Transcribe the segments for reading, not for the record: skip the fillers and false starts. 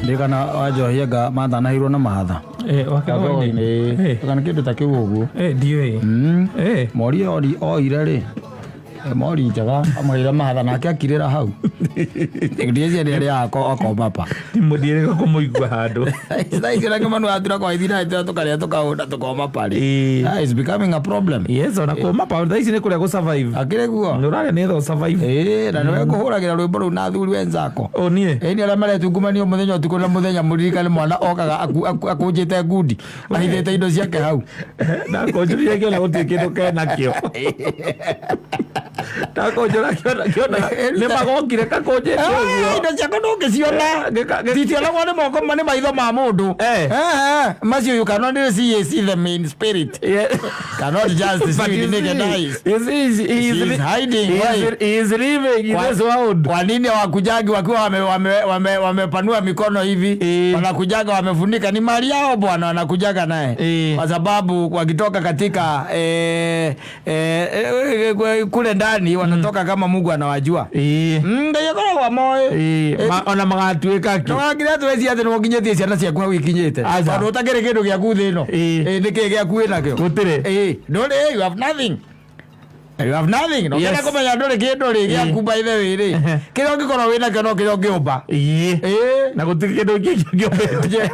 Ndĩ kana wanjohia nga mathanairwo na mahatha. Eh, wake Ĩ, Eh. kana kĩndũ ta kĩu ũguo. Eh, ndiũĩ. Eh. Mori ori oire rĩ mori njega amwĩra mahatha nake akirĩra hau. Ndieci nĩ arĩa akomapa. Ndimũthiĩrĩga kũmũigua handũ. Thaa ici na kĩmanu atura kwa ithira ithira tũkarĩa tũkaũnda tũkoma parĩ. Ĩ. That is becoming a problem. Yes, ona kũma pa thaa ici nĩ kũrĩa gũ survive. Akĩrĩ guo. Nĩ ũrarĩa nĩgetha ũ survive. Ĩĩ na nĩwe kũhũragĩra rwĩmbo rũu na athuri wenzako. Ũ niĩ. Ĩni arĩa maretungumania mũthenya ũtukũ na mũthenya mũririkane mwana okaga akũnjĩte ngundi ahithĩte indo ciake hau. Ndakũnjũrire ngĩona gũtirĩ kĩndũ kenakĩo. Ndakũnjũra ngĩona ngĩona nĩ magokire kakũnjĩte ũguo. Indo ciaku ndũngĩciona. Titionagwo nĩ moko nĩ maitho ma mũndũ. Eh. Macio you cannot really see them in spirit. Yeah. Cannot just see But with you naked see, eyes. you see, he is She is hiding, he why? He is living in this world. Kwa nini hawakujagi wakiwa wamepanua mikono hivi? Eh. Wanakujaga wamefunika, ni mali yao bwana, wanakujaga naye Eh. kwa sababu wakitoka katika kule ndani wanatoka kama Mungu anawajua. Ĩĩ. Ngai akoragwo amoĩ. Ĩĩ. Ona magatuĩka kĩ? Ndũgakire atĩ weciria atĩ nĩũkinyĩtie ciana ciaku hau ikinyĩte. Aca. Tondũ ũtakĩrĩ kĩndũ gĩaku thĩ ĩno. Ĩĩ. Ĩĩ, nĩkĩĩ gĩaku wĩnakĩo? Gũtirĩ. Ĩĩ, ndũrĩ, you have nothing. You have nothing. Na ũkĩenda Yes. kũmenya ndũrĩ kĩndũ rĩ gĩaku by the way rĩ. Kĩrĩa ũngĩkorwo wĩnakĩo no kĩrĩa ũngĩũmba. Ĩĩ. Ĩĩ. Na gũtirĩ kĩndũ kĩngĩ kĩũmbĩte.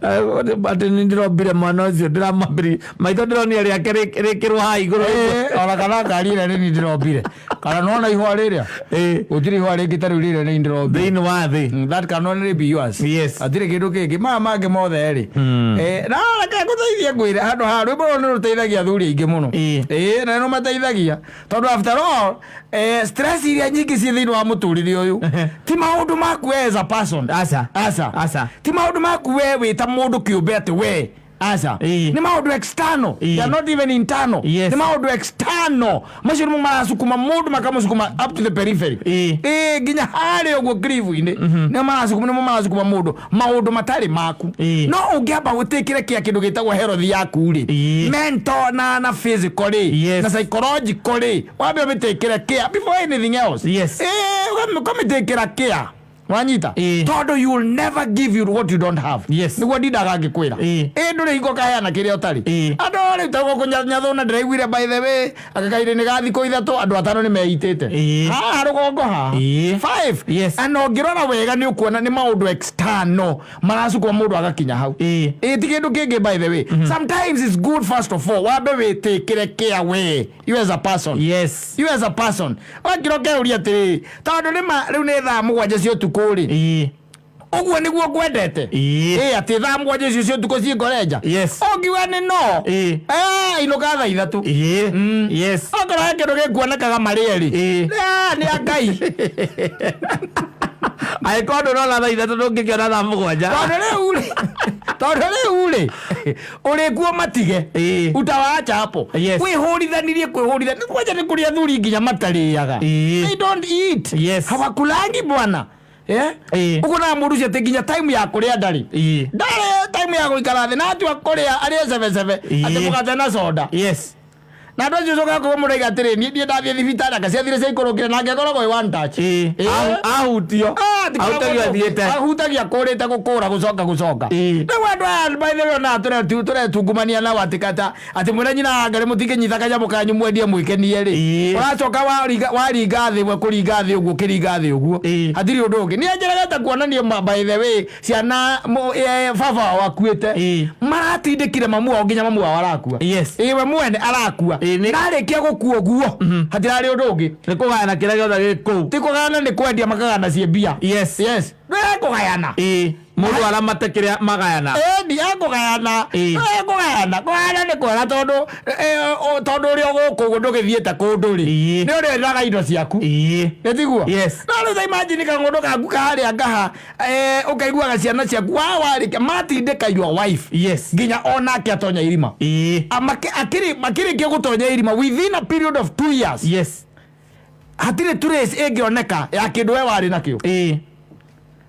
Atĩ nĩ ndĩrombire mwana ũcio ndĩramwambĩrĩria maitho ndĩronire rĩake rĩkĩrwo haha igũrũ. Ĩĩ, ona kana ngari ĩrĩa nĩ niĩ ndĩrombire. Kana nĩwona ihũa rĩrĩa? Ĩĩ. Gũtirĩ ihũa rĩngĩ ta rĩu rĩrĩa nĩ niĩ ndĩrombire. Thĩinĩ wa thĩ. That can only be yours. Yes. Hatirĩ kĩndũ kĩngĩ maya mangĩ mothe rĩ. Na reke ngũteithie ngwĩre handũ ha rwĩmbo rũrũ nĩ rũteithagia athuri aingĩ mũno. Ĩĩ. Ĩĩ, na nĩ rũmateithagia tondũ after all stress iria nyingĩ ciĩ thĩinĩ wa mũtũrĩre ũyũ ti maũndũ maku we as a person. Aca. Aca. Aca. Ti maũndũ maku we wĩ ta mũndũ kĩũmbe atĩ we aca. Ĩĩ. Nĩ maũndũ external. Ĩĩ. They are not even internal. Yes. Nĩ maũndũ external. Macio nĩmo maracukuma mũndũ makamũcukuma up to the periphery. Ĩĩ. Ĩĩ, nginya harĩa ũguo gribu-inĩ nĩmo maracukuma nĩmo maracukuma mũndũ maũndũ matarĩ maku. Ĩĩ. No ũngĩamba gũtĩkĩre kĩa kĩndũ gĩtagwo health yaku rĩ, Ĩĩ. mental na physical rĩ, Yes. na psychological rĩ, wambe ũmĩtĩkĩre care before anything else. Yes. Ĩĩ, ũkamĩtĩkĩra care wanyita. Ĩĩ. Tondũ you will never give you what you don't have. Yes. Nĩguo ndindaga ngĩkwĩra. Ĩĩ. Ĩĩ, ndũrĩ hingo ũkaheana kĩrĩa ũtarĩ. Ĩĩ. Andũ rĩu ta gũkũ Nyathũna ndĩraiguire by the way anga kahinda-inĩ ga thikũ 3 andũ 5 nĩ meitĩte. Ĩĩ. Haha rũgongo haha. Ĩĩ. 5. Yes. Na ũngĩrora wega nĩ ũkuona nĩ maũndũ external maracukuma mũndũ agakinya hau. Ĩĩ. Ĩĩ, ti kĩndũ kĩngĩ by the way. Sometimes it's good first of all wambe wĩtĩkĩre care we you as a person. Yes. You as a person. Wakĩra ũkeuria atĩrĩrĩ, tondũ nĩma rĩu nĩ thaa 7 cia ũtukũ rĩ, Ĩĩ. ũguo nĩguo ngwendete. Ĩĩ. Ĩĩ, atĩ thaa 7 icio cia ũtukũ ciĩngore nja. Yes. Ũngiuga nĩ no. Ĩĩ. Inũka thaa 3. Ĩĩ. Yes. Okorwo he kĩndũ gĩkuonekaga marĩe rĩ. Ĩĩ. Nĩ a Ngai. Angĩkorwo ndũrona thaa 3 ndũngĩkĩona thaa 7. Tondũ rĩu rĩ ũrĩkuo matige. Ĩĩ. Utawaacha hapo. Yes. Wĩhũrithanirie kwĩhũrithania. Kwanja nĩ kũrĩ athuri nginya matarĩaga. Ĩĩ. They don't eat. Yes. Hawakulangi bwana. Ĩĩ. Ũguo na mũndũ ũcio atĩ nginya time ya kũrĩa ndarĩ. Ĩĩ. Ndarĩ time ya gũikara thĩ na atua kũrĩa arĩe cebecebe Ĩĩ. atĩ mũgate na soda. Yes. Na andũ acio ũcokaga kũigua mũndũ auga atĩrĩ, niĩ ndiĩ ndathiĩ thibitarĩ anga ciathire ciaikũrũkire na angĩkoragwo ĩ one touch. Ĩĩ. Ĩĩ. Ahutio. Ah, ti Ahutagia kũragwo athiĩte. Ahutagia kũrĩte gũkũra gũcoka gũcoka. Ĩĩ. Rĩu andũ aya by the way ona tũretungumania nao atĩ kata atĩ mwĩna nyina wa Ngarĩ mũtingĩnyita kanyamũ kanyu mwendie mwĩkenie rĩ. Ĩĩ. Ũracoka waringa thĩ we kũringa thĩ ũguo ũkĩringa thĩ ũguo. Ĩĩ. Hatirĩ ũndũ ũngĩ. Niĩ njeregete kuonania by the way ciana baba wao akuĩte. Ĩĩ. Maratindĩkire mamu wao nginya mamu wao arakua. Yes. Ĩĩ, we mwene arakua. Ĩĩ, Narĩkia gũkua ũguo hatirarĩ ũndũ ũngĩ. Nĩ kũgayana kĩrĩa gĩothe gĩ kũu. Ti kũgayana nĩ kwendia makagayana ciĩ mbia. Yes. Yes. Nĩ kũgayana. Ĩĩ. Mũndũ aramate kĩrĩa magayana. Ĩni ekũgayana. Ĩĩ. Ekũgayana. Kũgayana nĩ kwega tondũ tondũ ũrĩa gũkũ ũguo ndũgĩthiĩte kũndũ rĩ. Ĩĩ. Nĩ ũrĩendaga indo ciaku. Ĩĩ. Nĩ tiguo? Yes. No rĩu ta imagine kang'ũndũ gaku kaharĩa ngaha ũkaiguaga ciana ciaku wa warĩkia matindĩka your wife. Yes. Nginya onake atonya irima. Ĩĩ. Akĩrĩkia gũtonya irima within a period of 2 years. Yes. Hatirĩ trace ĩngĩoneka ya kĩndũ we warĩ nakĩo. Ĩĩ.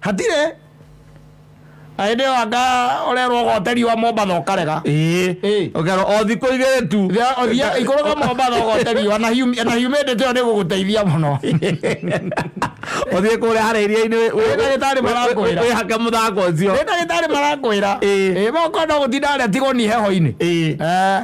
Hatirĩ. Hĩndĩ ĩyo anga ũrerwo ũgote riũa Mombatha ũkarega. Ĩĩ. Ĩĩ. Ũkerwo o thikũ 2 tu. Ũthiĩ ikũrũka Mombatha ũgote riũa na humidity ĩyo nĩ ĩgũgũteithia mũno. Ũthiĩ kũrĩa harĩa iria-inĩ Ndagĩtarĩ marakwĩra. wĩhake mũthanga ũcio. Nĩ ndagĩtarĩ marakwĩra. Ĩĩ. Ĩĩ mokorwo no gũtinda harĩa tigwo ni heho-inĩ. Ĩĩ. Eh,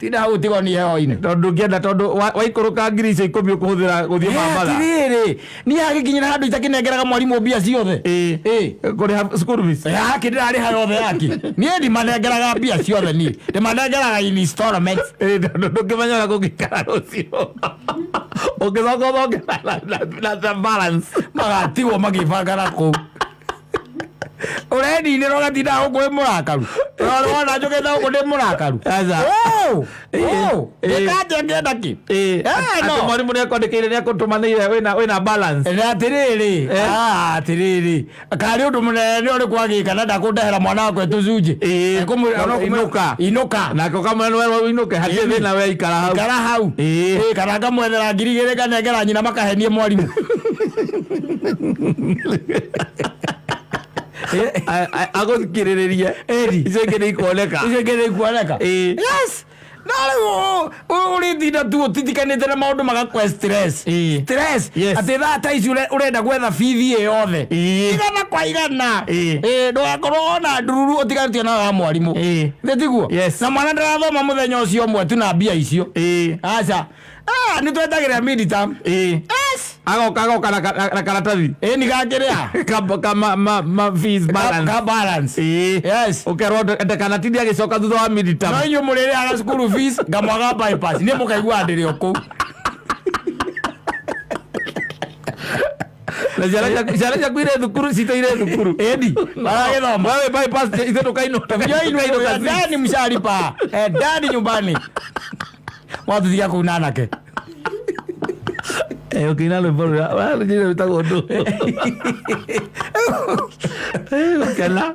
tinda hau tigwo ni heho-inĩ. Tondũ ndũngĩenda, tondũ waikũrũka ngiri icio 10 ũkũhũthĩra gũthiĩ Mambatha. Atĩrĩrĩ, niĩ hagĩkinyĩra handũ itakĩnengeraga mwarimũ mbia ciothe. Ĩĩ. Ĩĩ. Kũrĩha school fees. Yake ndĩrarĩha yothe yake. Niĩ ndimanengeraga mbia ciothe, niĩ ndĩmanengeraga in installments. Ĩĩ, tondũ ndũngĩmenya ũrĩa kũngĩikara rũciũ, ũngĩcoka ũthonge na balance. Magatigwo magĩbanga na kũu ũreninĩra, ũgatinda gũkũ wĩ mũrakaru. Wona njũkĩte gũkũ ndĩ mũrakaru? Aca. Ĩĩ. Ndĩkanja ngĩenda kĩ? Ĩĩ. Eh, no. Atĩ mwarimũ nĩakwandĩkĩire, nĩakũtũmanĩire wĩna balance. Na atĩrĩrĩ, Eh. ah, atĩrĩrĩ, karĩ ũndũ mũnene ũrĩkũ agĩka na ndakũndehera mwana wakwa tũcunjĩ? Ĩĩ. Ekũmwĩra- no kũmwĩra- Inũka. Inũka. Nake ũkamwĩra nĩwe ũinũke, hatirĩ Ĩĩ. thĩna, we ikara hau. Ikara hau. Ĩĩ. Ĩĩ, kana ngamwethera 2000 nganengera nyina makahenie mwarimũ. Agũthikĩrĩrĩrie. Ĩni. Icio ingĩ nĩ ikuoneka. Icio ingĩ nĩ ikuoneka. Ĩĩ. Yes, na rĩu ũrĩtinda tu ũtitikanĩte na maũndũ magakwe stress. Ĩĩ. Stress. Yes. Atĩ thaa ta ici ũrenda gwetha bithi ĩ yothe, Ĩĩ. igana kwa igana. Ĩĩ. Ĩĩ, ndũgakorwo ona ndururu ũtiganĩtie na wa mwarimũ. Ĩĩ. Nĩ tiguo? Yes. Na mwana ndarathoma mũthenya ũcio ũmwe tu na mbia icio. Ĩĩ. Aca. Ah, nĩ twetagĩrĩra midterm. Ĩĩ. Yes. Agoka na karatathi. Ĩĩ, nĩ gakĩrĩa ka ma fees balance. Ka balance. Ĩĩ. Yes. Ũkerwo ndakanatinde agĩcoka thutha wa midterm. No inyuĩ mũrĩrĩhaga school fees, ngamwaga bypass, niĩ mũkaigua ndĩrĩ o kũu. Na ciana ciaku irĩ thukuru, citũire thukuru. Ĩni maragĩthoma. Wewe bypass, ithuĩ tũkainũka. Tũkainũka. Ndani mshalipa. Eh, ndani nyumbani watuthiga kũu na anake. Eh, ũkĩina rwĩmbo rũrĩa rũrĩa rwĩtagwo ndũ. Eh, gũkena.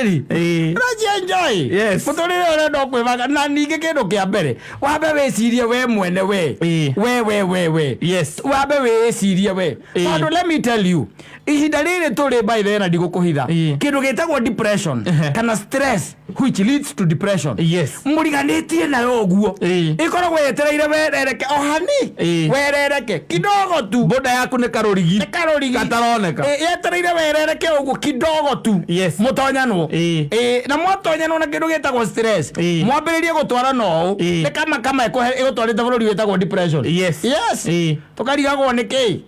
Ĩĩ. Ũracienjoy. Yes. Mũtũrĩre ũrenda kwĩbanga, na ningĩ kĩndũ kĩa mbere wambe wĩcirie we mwene, we. Ĩĩ. We. Yes. Wambe wĩcirie we. Ĩĩ. Tondũ let me tell you, ihinda rĩrĩ tũrĩ, by the way, na ndigũkũhitha, Ĩĩ. kĩndũ gĩtagwo depression Ehe. kana stress which leads to depression, Yes. mũriganĩtie nayo ũguo, Ĩĩ. ĩkoragwo yetereire werereke o hani. Ĩĩ. Werereke kidogo tu. Mbũnda yaku nĩ karũrigi. Nĩ karũrigi. Gataroneka. Ĩ, yetereire werereke ũguo kidogo tu. Yes. Mũtonyanwo. Ĩĩ. Ĩ, na mwatonyanwo na kĩndũ gĩtagwo stress, Ĩĩ. mwambĩrĩrie gũtwarana ũũ, Ĩĩ. nĩ kama kama ĩgũtwarĩte bũrũri wĩtagwo depression. Yes. Yes. Ĩĩ. Tũkarigagwo nĩ kĩĩ?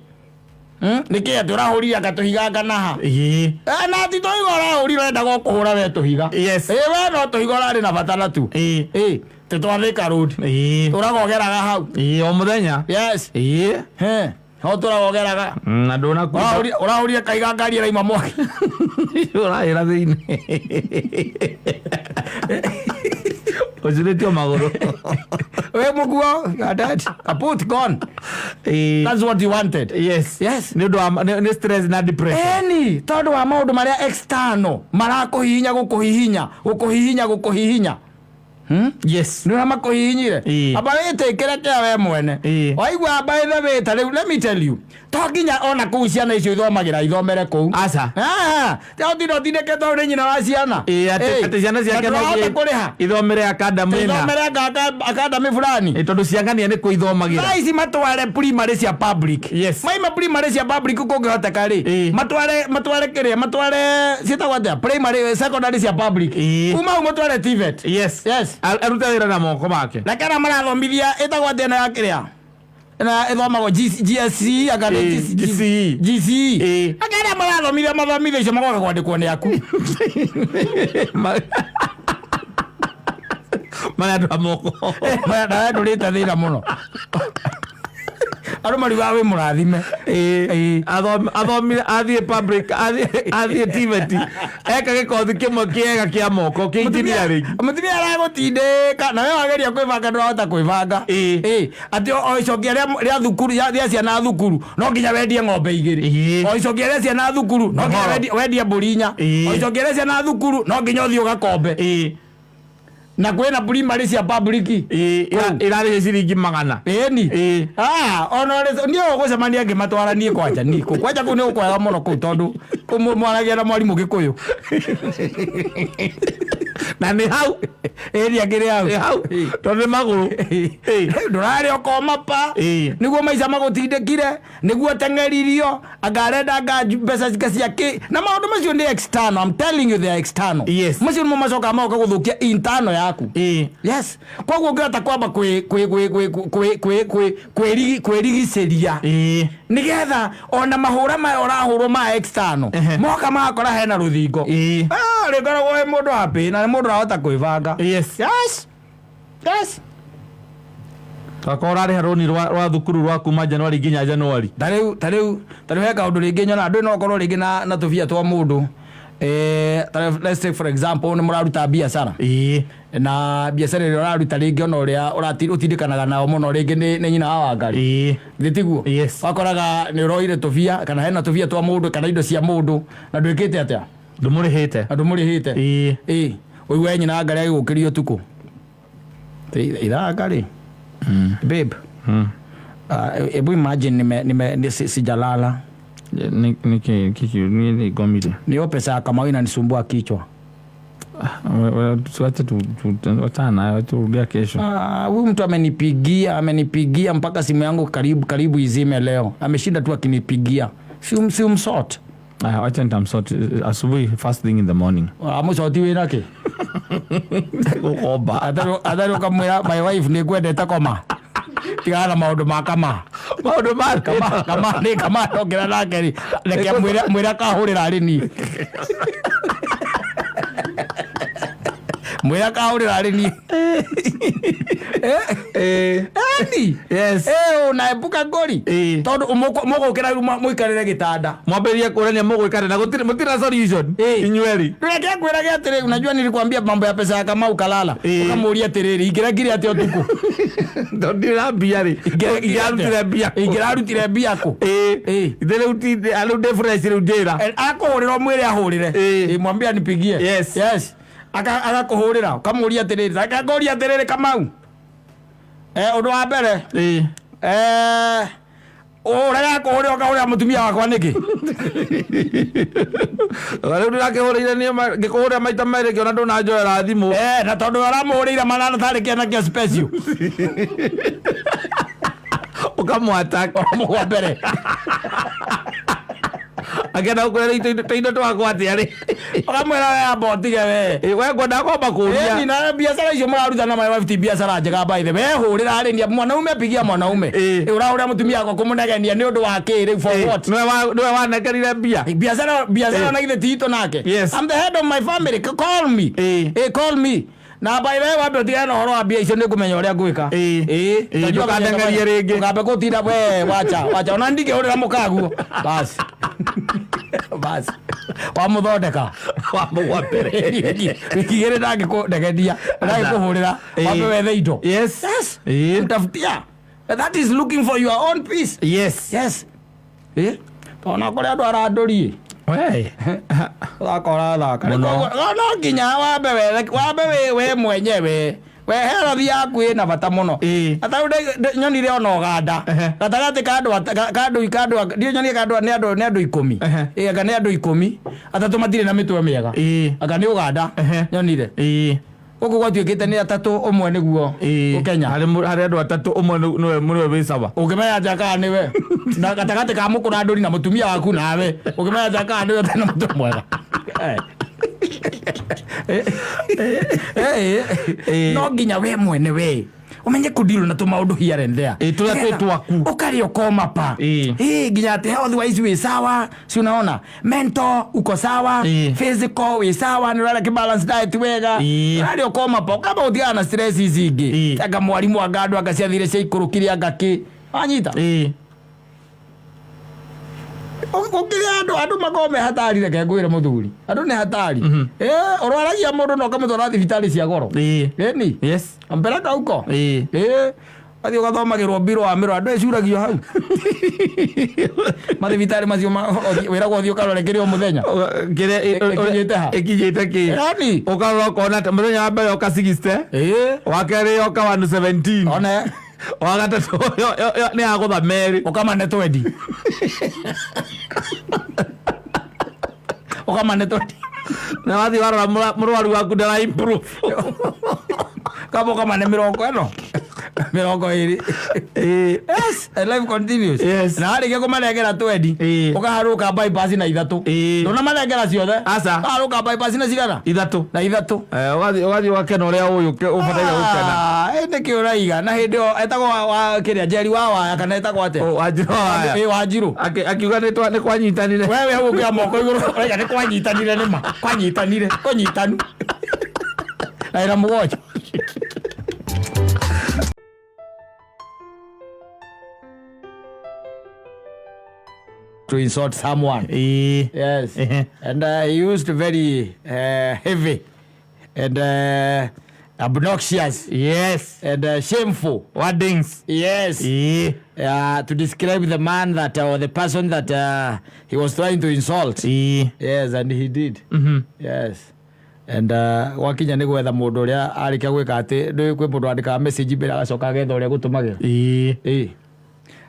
Nĩ kĩĩ atĩ ũrahũrire anga tũhiga nganaha? Ĩĩ. Eh, na ti tũhiga ũrahũrire, ũrendaga kũhũra we tũhiga. Yes. Ĩ, we no tũhiga ũrarĩ na bata na tu. Ĩĩ. Ĩ, tĩtwathĩka road. Ĩĩ. Tũragogeraga hau. Ĩĩ, o mũthenya. Yes. Ĩĩ. He, ho tũragogeraga. Na ndũnakua. Ũrahũrire kaiga ngari ĩraima mwaki. Ũrahĩra thĩinĩ, ũcurĩtio magũrũ. We mũkuo, you are dead, kaput, gone. Ĩĩ. That's what you wanted. Yes. Yes. Nĩ ũndũ wa nĩ stress na depression. Eni tondũ wa maũndũ marĩa external marakũhihinya, gũkũhihinya, gũkũhihinya, gũkũhihinya. Yes. Nĩ ũrĩa makũhihinyire. Ĩĩ. Amba wĩtĩkĩre kĩa we mwene. Ĩĩ. Waigua amba ĩthe wĩta rĩu, let me tell you, to nginya ona kũu ciana icio ithomagĩra ithomere kũu. Aca. Ah, ũtinda ũtindĩkĩtwo nĩ nyina wa ciana. Ĩĩ, atĩ ciana ciake no no ndũrahota kũrĩha. Ithomere academy na Ithomere academy fulani. Ĩĩ, tondũ ciangania nĩ kũithomagĩra. Thaa ici matware primary cia public. Yes. Maima primary cia public, kũngĩhoteka rĩ, Ĩĩ. matware kĩrĩa, matware ciĩtagwo atĩa, primary secondary cia public. Ĩĩ. Kuma hau mũtware TVET. Yes. Yes. Arute wĩra na moko make. Na kana marathomithia ĩtagwo atĩa ĩno ya kĩrĩa na ĩthomagwo GSC anga nĩ Ĩĩ, GCE. GCE. Ĩĩ. Anga arĩa marathomithia mathomithia icio magoka kwandĩkwo nĩ aku. Marĩa andũ a moko. Nawe ndũrĩte thĩna mũno, andũ mariugaga wĩ mũrathime. Ĩĩ. Athomire, athiĩ public, athiĩ TVET, eka gĩkothi kĩmwe kĩega kĩa moko kĩa engineering. Mũtumia aragũtindĩka na we wageria kwĩbanga, ndũrahota kwĩbanga. Ĩĩ. Ĩĩ, atĩ o icokia rĩa thukuru, rĩa ciana thukuru, no nginya wendie ng'ombe igĩrĩ. Ĩĩ. O icokia rĩa ciana thukuru, no nginya Ũhoro. wendie mbũri inya. Ĩĩ. O icokia rĩa ciana thukuru, no nginya ũthiĩ ũgakombe. Ĩĩ. Na kwĩna primary cia public. Ĩĩ, ĩrarĩhe ciringi 100. Ĩni. Ĩĩ. Ah, ona niĩ ũgũcemania ngĩmatwara niĩ kwanja niĩ kũu kwanja kũu nĩ gũkwega mũno kũu, tondũ kũu mwaragia na mwarimũ Gĩkũyũ. Na nĩ hau. Ĩria kĩrĩ hau. Nĩ hau tondũ nĩ magũrũ. Ĩĩ. Ndũrarĩa ũkoma pa. Ĩĩ. Nĩguo maica magũtindĩkire, nĩguo teng'eririo, anga arenda anga mbeca cia kĩ, na maũndũ macio nĩ external. I'm telling you, they are external. Macio nĩmo macokaga magoka gũthũkia internal yaku. Yes, koguo ũngĩhota kwamba kwĩrigicĩria nĩgetha ona mahũra maya ũrahũrwo ma external moka magakora hena rũthingo. Ah, rĩkoragwo wĩ mũndũ happy na nĩ mũndũ ũrahota kwĩbanga. Yes. Akorwo ũrarĩha rũni rwa thukuru rwa kuma January nginya January. Ta rĩu he kaũndũ rĩngĩ nyona andũ no ũkorwo rĩngĩ na tũbia twa mũndũ, let's take for example, nĩ mũraruta biacara na biacara ĩrĩa ũraruta rĩngĩ ona ũrĩa ũtindĩkanaga nao mũno rĩngĩ nĩ nyina wa Wangari. Githĩ tiguo? Yes. Wakoraga nĩ ũroire tũbia kana hena tũbia twa mũndũ kana indo cia mũndũ na ndwĩkĩte atĩa? Ndũmũrĩhĩte. Na ndũmũrĩhĩte. Ĩĩ, ũigue nyina wa Ngarĩ agĩgũkĩria ũtukũ ithaa Ngarĩ, babe, hebu imagine nime sijalala. Nĩkĩ kĩkĩ niĩ nĩ ngomire. Niyo pesa ya Kamau inanisumbua kichwa. Wacha wachana nayo, turudia kesho. Ah, huyu mtu amenipigia mpaka simu yangu karibu karibu izime leo. Ameshinda tu akinipigia. Si umsort. Aya, wacha nitamsort asubuhi, first thing in the morning. Amusoti wĩ nake? Gũkomba. Athari ũkamwĩra, "My wife, nĩ ngwendete koma. Tigana na maũndũ ma kama." Maũndũ ma Kama kama nĩ kama ndongera nake rĩ. Reke mwĩre akahũrĩra arĩ niĩ. Mwĩre akahũrĩra arĩ niĩ. Eni. Unaepuka ngori. Tondũ mũgũkĩra rĩu mũikarĩre gĩtanda. Mwambĩrĩrie kũrania mũgwĩkana na gũtirĩ mũtirĩ na solution inyuerĩ. Reke ngwĩrage atĩrĩ, unajua nilikwambia mambo ya pesa ya Kamau kalala. Ũkamũria atĩrĩrĩ, ingĩrekire atĩa ũtukũ? Tondũ ndirĩ na mbia rĩ, ingĩrarutire mbia kũ? Ingĩrarutire mbia kũ? Ithe rĩu rĩu ndĩ fresh rĩu njĩra. Akũhũrĩra, ũmwĩre ahũrĩre. Mwambie anipigie. Yes. Agakũhũrĩra, ũkamũria atĩrĩrĩ, reke ngũrie atĩrĩrĩ Kamau. Ũndũ wa mbere, ũrega kũhũrĩra ũkahũrĩra mũtumia wakwa nĩkĩ? Rĩu ndĩrakĩhũrĩire niĩ ngĩkũhũrĩra maita merĩ ngĩona ndũnanjoera thimũ. Na tondũ ũramũhũrĩire manana tarĩ kĩana kĩa special. Ũkamwataka. Ũramũgwa mbere. Akĩenda gũkwĩra tũindo twakwa atĩa rĩ. Ũkamwĩra we amba ũtige we. We ngwenda kwamba kũria. Ĩni na biacara icio mũraruta na my wife ti biacara njega, by the way. Hũrĩra arĩ mwanaume, pigia mwanaume. Ũrahũrĩra mũtumia wakwa kũmũnegenia nĩ ũndũ wa kĩ rĩu, for what? Nĩwe wanengerire mbia. Biacara na githĩ ti itũ nake? I'm the head of my family. Call me. Call me. Na by the way, wambe ũtigane na ũhoro wa mbia icio, nĩ ngũmenya ũrĩa ngwĩka. Utajua. Ndũkandengerie rĩngĩ. Ndũkambe gũtinda we, wacha wacha, ona ndingĩhũrĩra mũkaguo. Basi basi, wamũthondeka. Wamũgwa mbere. Wiki igĩrĩ ndangĩkũndegenia, ndangĩkũhũrĩra. Wambe wethe indo. Yes. Mtafutia. That is looking for your own peace. Yes. Tondũ kũrĩ andũ arandũrie. We. Thaka ũrathaka. Mũno. No nginya wambe wethe, wambe we mwenyewe we health yaku ĩna bata mũno. Ata rĩu nyonire ona Ũganda gatagatĩ ka andũ ka andũ ka andũ ndiũ nyonire ka andũ nĩ andũ 10. Anga nĩ andũ 10, atatũ matirĩ na mĩtwe mĩega. Anga nĩ Ũganda nyonire. Gũkũ gwatuĩkĩte nĩ atatũ ũmwe nĩguo Kenya. Harĩ andũ atatũ, ũmwe nĩwe wĩ sawa. Ũngĩmenya atĩa kana nĩwe na gatagatĩ ka mũkũrandũri na mũtumia waku nawe, ũngĩmenya atĩa kana nĩwe ũtarĩ na mũtwe mwega? No nginya we mwene we ũmenye kũdeal na tũmaũndũ here and there. Tũrĩa twĩ twaku. Ũkarĩa ũkoma pa. Nginya atĩ health wise wĩ sawa, si unaona mental uko sawa, physical wĩ sawa, nĩ ũrarĩa balance diet wega, ũrarĩa ũkoma pa, ũkamba gũtigana na stress ici ingĩ. Anga mwarimũ, anga andũ, anga ciathire ciaikũrũkire, anga kĩ, wanyita? Gũkĩrĩ andũ makoragwo me hatari. Reke ngwĩre mũthuri, andũ nĩ hatari. Ũrwaragia mũndũ na ũkamũtwara thibitarĩ cia goro. Ĩni. Ampeleka huko. Athiĩ ũgathomagĩrwo mbiro wa mĩro, andũ ecuragio hau mathibitarĩ macio wĩragwo ũthiĩ ũkarore kĩrĩ o mũthenya. Kĩrĩa Ĩkinyĩte ha? Ĩkinyĩte kĩ? Yani. Ũkarora ũkona atĩ mũthenya wa mbere yoka 60, wa kerĩ yoka 117, one wa gatatũ nĩ yagũtha merĩ. Ũkamane twendi, ũkamane twendi. Na wathiĩ warora mũrwaru waku ndara improve. Kabo kama nĩ mĩrongo ĩno 20. Yes, and life continues. Yes. Na warĩkia kũmanengera 20, ũkaharũka bypass na ithatũ. Ndũnamanengera ciothe. Aca. Ũkaharũka bypass na cigana? Ithatũ. Na ithatũ. Ũgathiĩ ũgakena ũrĩa ũyũ ũbataire gũkena. Ah, nĩkĩ ũraiga na hĩndĩ ĩyo etagwo wa kĩrĩa Njeri wa waya kana etagwo atĩa? Oh, Wanjirũ wa Waya. Ĩ, Wanjirũ. Akiuga nĩ kwanyitanire. Wewe hau ũkĩoya moko igũrũ ũraiga nĩ kwanyitanire, nĩma kwanyitanire kũnyitanu na ĩna mũgwanja. To insult someone. Yes. And he used very heavy and obnoxious and shameful. Wordings. Yes. To describe the man that or the person that he was trying to insult. Yes, and he did. Yes. And gwakinya nĩ gwetha mũndũ ũrĩa arĩkia gwĩka atĩ ndũĩ kwĩ mũndũ wandĩkaga message mbere agacoka agetha ũrĩa gũtũmagĩra. Ĩ.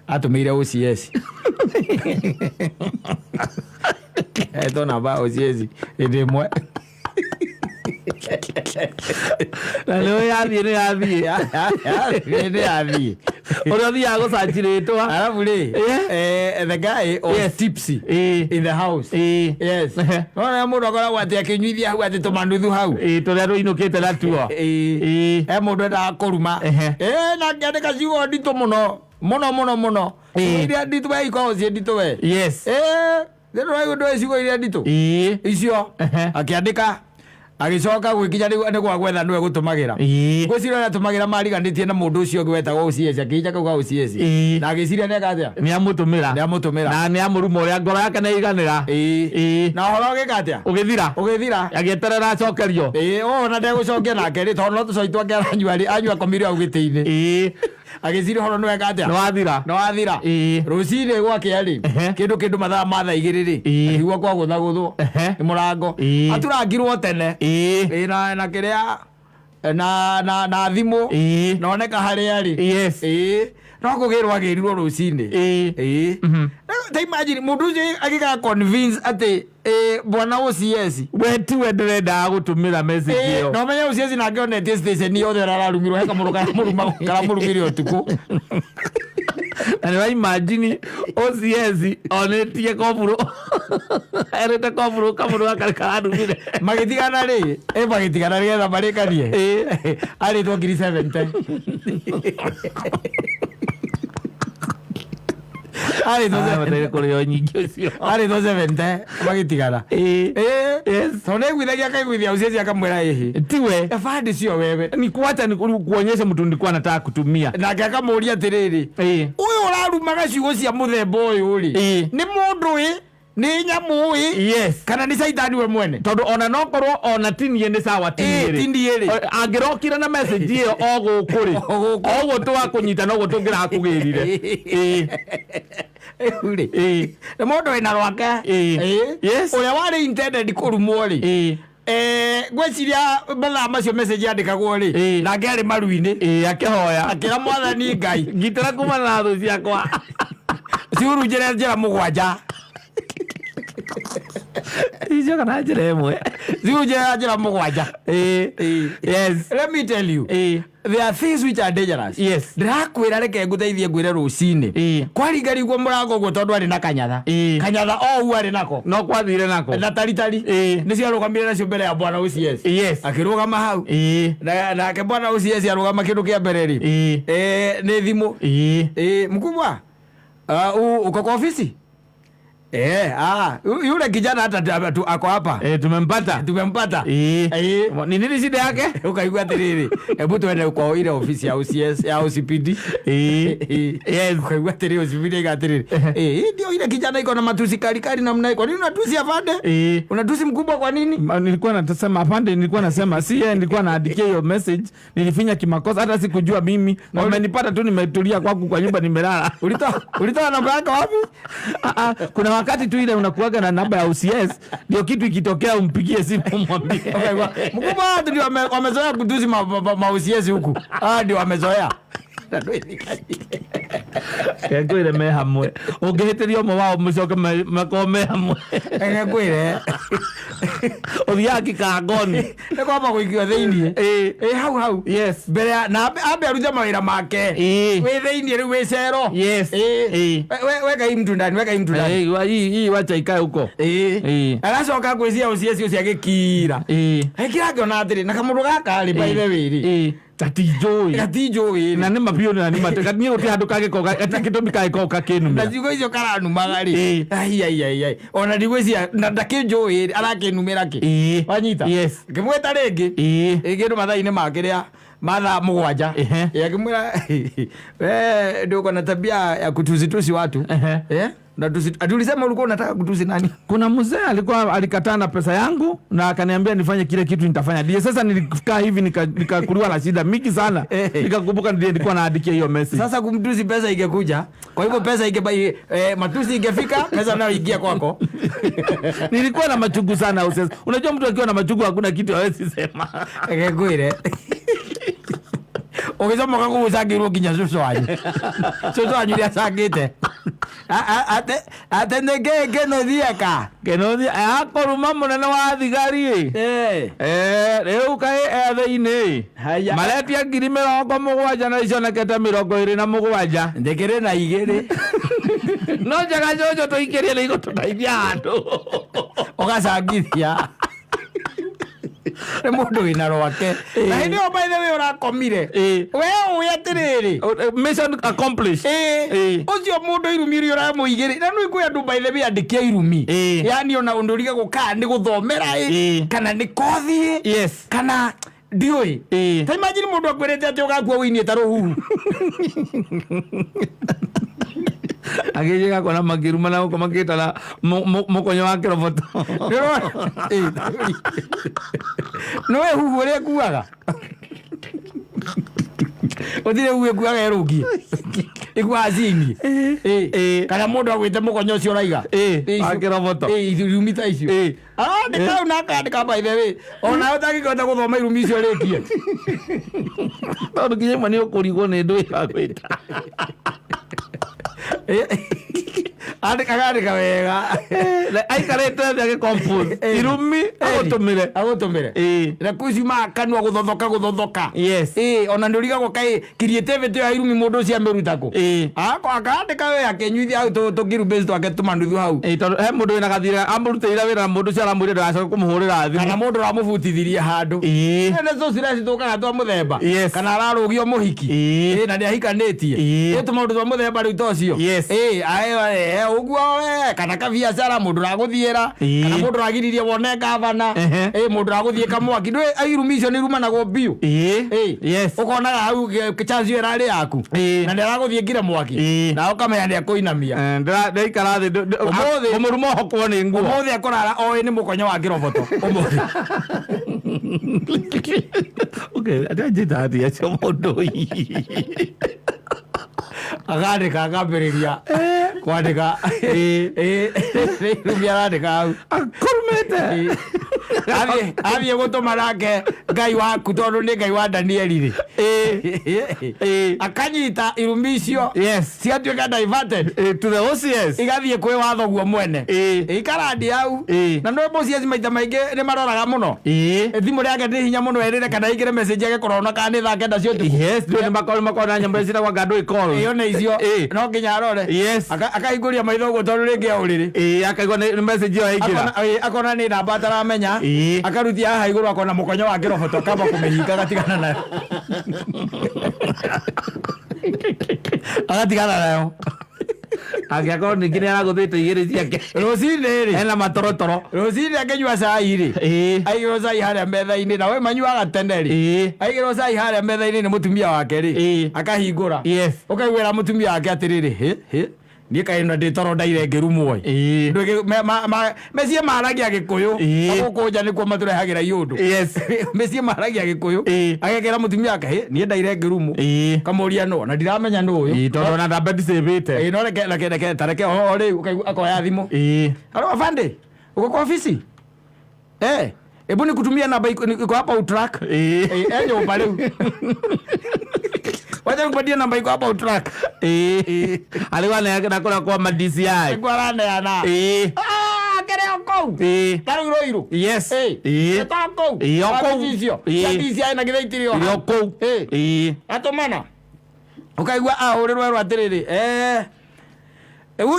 Atũmĩire OCS. Etwo namba OCS hĩndĩ ĩmwe. Na nĩ yathiĩ nĩ yathiĩ. Nĩ yathiĩ. Ũrĩa ũthiaga gũcanji rĩtwa. Alafu rĩ, the guy was tipsy in the house. Yes. Nona mũndũ akoragwo atĩ akĩnyuithia hau atĩ tũmanuthu hau. Ĩ, tũrĩa tũinũkĩte natuo. He mũndũ endaga kũruma. Na akĩandĩka ciugo nditũ mũno. Mũno mũno mũno. Ciugo iria nditũ we ikoragwo ciĩ nditũ we. Ndũraigua ndũĩ ciugo iria nditũ. Icio. Akĩandĩka agĩcoka gwĩkinya nĩ gwa gwetha nĩwe gũtũmagĩra. Ngwĩciria ũrĩa atũmagĩra mariganĩtie na mũndũ ũcio ũngĩ wetagwo OCS, akĩhinja kau ka OCS. Na agĩciria nĩeka atĩa? Nĩ amũtũmĩra. Nĩ amũtũmĩra. Na nĩ amũruma ũrĩa ngoro yake nĩ iganĩra. Na ũhoro ũgĩka atĩa? Ũgĩthira. Ũgĩthira. Agĩeterera acokerio. Ona ndegũcokia nake rĩ, tondũ no tũcoi twake aranyua rĩ, anyua akomire hau gĩtĩ-inĩ. Agĩciria ũhoro nĩweka atĩa? Nĩ wathira. Nĩ wathira. Rũcinĩ gwakĩa rĩ, kĩndũ mathaa ma thaa igĩrĩ rĩ, akĩigua kwagũthagũthwo nĩ mũrango. Aturangirwo tene. Na kĩrĩa na thimũ. Na oneka harĩa rĩ. No kũgĩrwo agĩrirwo rũcinĩ. Ta imagine mũndũ ũcio agĩka convince atĩ bwana OCS. We tiwe ndĩrendaga gũtũmĩra message ĩyo. Na ũmenye OCS nake onetie station yothe ũrĩa ararumirwo he kamũndũ karamũrumire ũtukũ. Na nĩ waimagine OCS onetie koburo. Erĩte koburo kamũndũ gaka kararumire. Magĩtigana rĩ, magĩtigana nĩgetha marĩkanie. Arĩtwo ngiri 70. Arĩtwo Kũrĩo nyingĩ ũcio. Arĩtwo 70 magĩtigana. Tondũ nĩaiguithagia akaiguithia OCS akamwĩra ĩhĩ. Tiwe. Ebandi cio wewe. Ni kuacha ni kuonyesha mtu nilikuwa nataka kutumia. Nake akamũria atĩrĩrĩ, ũyũ ũrarumaga ciugo cia mũthemba ũyũ rĩ, nĩ mũndũ ĩ, nĩ nyamũ ĩ, kana nĩ caitani we mwene? Tondũ ona no korwo ona tinie nĩ sawa tinie rĩ. Tinie rĩ. Angĩrokire na message ĩyo o gũkũ rĩ. O gũkũ. O ũguo twakũnyita noguo tũngĩrakũgĩrire. Rĩu rĩ, nĩ mũndũ wĩna rwake. Ũrĩa warĩ intended kũrumwo rĩ. Ngwĩciria mathaa macio message yandĩkagwo rĩ, nake arĩ maru-inĩ. Akĩhoya. Akĩra mwathani Ngai. Ngitĩra kumana na thũ ciakwa. Cihurunjĩre njĩra mũgwanja. Icio kana njĩra ĩmwe. Cihurunjĩre njĩra mũgwanja. Yes. Let me tell you. There are things which are dangerous. Ndĩrakwĩra reke ngũteithie ngwĩre rũcinĩ. Kwaringarigwo mũrango ũguo tondũ arĩ na kanyatha. Kanyatha o ũguo arĩ nako. No kwathire nako. Na taritari. Nĩcio arũgamire nacio mbere ya bwana OCS. Akĩrũgama hau. Nake bwana OCS arũgama kĩndũ kĩa mbere rĩ. Nĩ thimũ. Mkubwa. Uko kwa ofisi? Yule kijana hata ako hapa. Tumempata. Tumempata. Ni nini shida yake? Ukaigua atĩrĩrĩ, hebu twende kwa ile ofisi ya OCS ya OCPD. Yes. Ukaigua atĩrĩrĩ, OCPD ĩga atĩrĩrĩ. Hii ndio ile kijana iko na matusi kali kali namna hii. Kwa nini unatusi afande? Unatusi mkubwa kwa nini? Nilikuwa nasema afande, nilikuwa nasema si yeye, nilikuwa naandikia hiyo message, nilifinya kimakosa, hata sikujua mimi. Wamenipata tu nimetulia kwangu kwa nyumba nimelala. Ulitoa namba yako wapi? Kuna wakati tu ile unakuaga na namba ya OCS, ndio kitu ikitokea umpigie simu umwambie. Okay, mkubwa, watu ndio wamezoea kutusi ma OCS huku. Ndio wamezoea. Na ndwĩthikanie. Ngwĩre me hamwe, ũngĩhĩtĩria ũmwe wao mũcoke makorwo me hamwe. Reke ngwĩre. Ũthiaga kikangoni. Nĩ kwamba gũikio thĩiniĩ. Ĩ hau hau. Mbere ya na ambe arute mawĩra make. Wĩ thĩiniĩ rĩu wĩ cero. Ĩ. Weka hii mtu ndani, weka hii mtu ndani. Hii wacha ikae huko. Agacoka ngwĩciria ũcio cio cia gĩkira. Gĩkira ngĩona atĩrĩ na kamũndũ gaka rĩ, by the way rĩ, Gatinjũĩ. Gatinjũĩ. Na nĩ ma biũ, na nĩ ma niĩ gũtirĩ handũ kangĩkorwo gatirĩ gĩtũmi kangĩkorwo na gakĩnumĩra. Ciugo icio karanumaga rĩ, ai ai ai ai, ona ndigwĩciria na ndakĩnjũĩ rĩ, arakĩnumĩra kĩ? Wanyita? Yes. Ngĩmwĩta rĩngĩ. Ĩ kĩndũ mathaa-inĩ ma kĩrĩa ma thaa 7. Ĩ, akĩmwĩra, we ndio uko na tabia ya kutusitusi watu. Eh? Na ati ulisema ulikuwa unataka kutusi nani? Kuna mzee alikuwa alikataa na pesa yangu na akaniambia nifanye kile kitu nitafanya. Ndiye sasa nilikaa hivi nikakuliwa na shida mingi sana. Nikakumbuka ndiye nilikuwa naandikia hiyo message. Sasa kumtusi pesa ingekuja. Kwa hivyo pesa matusi ingefika, pesa nayo ingia kwako. Nilikuwa na machungu sana usesa. Unajua mtu akiwa na machungu hakuna kitu hawezi sema. Ngekuire. Ũgĩcomoka kũu ũcangĩirwo nginya cũcũ wanyu. Cũcũ wanyu nĩacangĩte. Ate nĩ kĩ kĩnũthieka? Kĩnũthia akoruma mũnene wa thigari. Rĩu kaĩ e thĩinĩ. Haya. Maretia 70,000 na icionekete 27. Ndĩkĩrĩ na igĩrĩ. No njega cũcũ tũikĩrie nĩ igũtũteithia handũ. Ũgacangithia. Nĩ mũndũ wĩna rwake. Na hĩndĩ ĩyo by the way ũrakomire. We ũĩ atĩrĩrĩ. Mission accomplished. Ũcio mũndũ irumi iria ũramũigĩrĩ. Na nĩ kwĩ andũ by the way andĩki a irumi. Yani ona ũndũ ũrigagwo kana nĩ gũthomera ĩ, kana nĩ kothi ĩ, kana ndiũĩ. Ta imagine mũndũ akwĩrĩte atĩ ũgakua ũinie ta rũhuhu. Agĩjĩga kuona makĩruma na gũkũ makĩtara mũkonyo wa kĩroboto. Nĩwe huhu ũrĩa ĩkuaga. Gũtirĩ huhu ĩkuaga ĩrũngie. Ĩkuaga ciinie. Kana mũndũ agwĩte mũkonyo ũcio ũraiga. Wa kĩroboto. Irumi ta icio. Arandĩka hau na akandĩka by the way. Onawe ũtangĩkĩhota gũthoma irumi icio rĩkie. Tondũ nginya imwe nĩ ũkũrigwo nĩ ndũ ĩragwĩta. Andĩka wega. Aikarĩte thĩ agĩcompose irumi agũtũmĩre. Agũtũmĩre. Na kũciuma kanua gũthothoka gũthothoka. Ona nĩ ũrigagwo kaĩ creativity ya irumi mũndũ ũcio amĩruta kũ? Akandĩka we akĩnyuithia hau tũkirubĩci twake tũmanuthu hau. Tondũ he mũndũ wĩna gathirĩ amũrutĩire wĩra na mũndũ ũcio aramwĩrire ndagacoke kũmũhũrĩra thimũ. Kana mũndũ ũramũbutithirie handũ. Nĩ tũcira citũkaga twa mũthemba. Kana ararũgio mũhiki. Na nĩ ahikanĩtie. Tũmaũndũ twa mũthemba rĩu ta ũcio. Ũguo we, kana kabiacara mũndũ ũragũthiĩra, kana mũndũ ũragiririe wone gavana, mũndũ ũragũthiĩ kamwaki. Ndũĩ irumi icio nĩ irumanagwo biũ. Ũkonaga hau chance ĩyo ĩrarĩ yaku. Na nĩ aragũthiĩ nginya mwaki. Na ũkamenya nĩ akũinamia. Ndaikara thĩ, Ũmũthĩ- kũmũruma ohokwo nĩ nguo. Ũmũthĩ akũrara oĩ nĩ mũkonyo wa kĩroboto. Ũmũthĩ. Okay, atanjĩta atĩa acio mũndũ ũyũ? Akandĩka akambĩrĩria kwandĩka. Irumi arandĩka hau. Akũrumĩte. Athiĩ gũtũma nake Ngai waku tondũ nĩ Ngai wa Danieli rĩ. Akanyita irumi icio. Ciatuĩka diverted. To the OCS. Igathiĩ kwĩ watho guo mwene. Ikarandi hau. Na nĩ OCS maita maingĩ nĩ maroraga mũno. Thimũ rĩake nĩ hinya mũno ĩrĩre kana aingĩre message yake kũrona kana nĩ thaa 9 cia ũtukũ. Yes, nĩ makorwo na nyamũ ciĩtagwo ngandũ call. Ĩyo nĩ icio. No nginya arore. Akahingũria maitho ũguo tondũ rĩngĩ e ũrĩrĩ. Akaigua nĩ message ĩyo yaingĩra. Akona nĩ namba ataramenya. Akarutia haha igũrũ akona mũkonyo wa kĩroboto akamba kũmĩhinga agatigana nayo. Agatigana nayo. Angĩakorwo ningĩ nĩ aragũthĩte igĩrĩ ciake. Rũcinĩ rĩ. Ena matorotoro. Rũcinĩ akĩnyua cai rĩ. Aigĩrwo cai harĩa metha-inĩ na we manyuaga tene rĩ. Aigĩrwo cai harĩa metha-inĩ nĩ mũtumia wake rĩ. Akahingũra. Ũkaiguĩra mũtumia wake atĩrĩrĩ, hĩ, hĩ. Niĩ kaĩ na ndĩ toro ndaire ngĩrumwo ĩ. Mĩciĩ maragia Gĩkũyũ. Na gũkũ nja nĩkuo matũrehagĩra iũndũ. Mĩciĩ maragia Gĩkũyũ. Agekĩra mũtumia wake, hĩ, niĩ ndaire ngĩrumwo. Kamũria nũ, na ndiramenya nũ ũyũ. Tondũ ona namba ndicĩbĩte. No reke, reke, reke, ta reke oho rĩu, ũkaigua akoya thimũ. Halo, afande, uko kwa ofisi? Hebu nikutumie namba iko hapa utrack. Nyũmba rĩu. Wacha nikupatie namba iko hapa utrack. Ĩĩ, arĩ waneana kũrĩa kwa ma DCI. Nĩkuo araneana. Ĩĩ. Ah, kĩrĩa kũu. Ĩĩ. Ta rĩu Ruiru. Yes. Ĩĩ. Ĩĩ. Ta kũu. Ĩĩ, o kũu. Wabici icio cia Ĩĩ. DCI na githĩ itirĩ o Ĩrĩ o hau. kũu. Ĩĩ. Ĩĩ. Atũmana ukaigua ahũrĩrwo erwo atĩrĩrĩ, eh,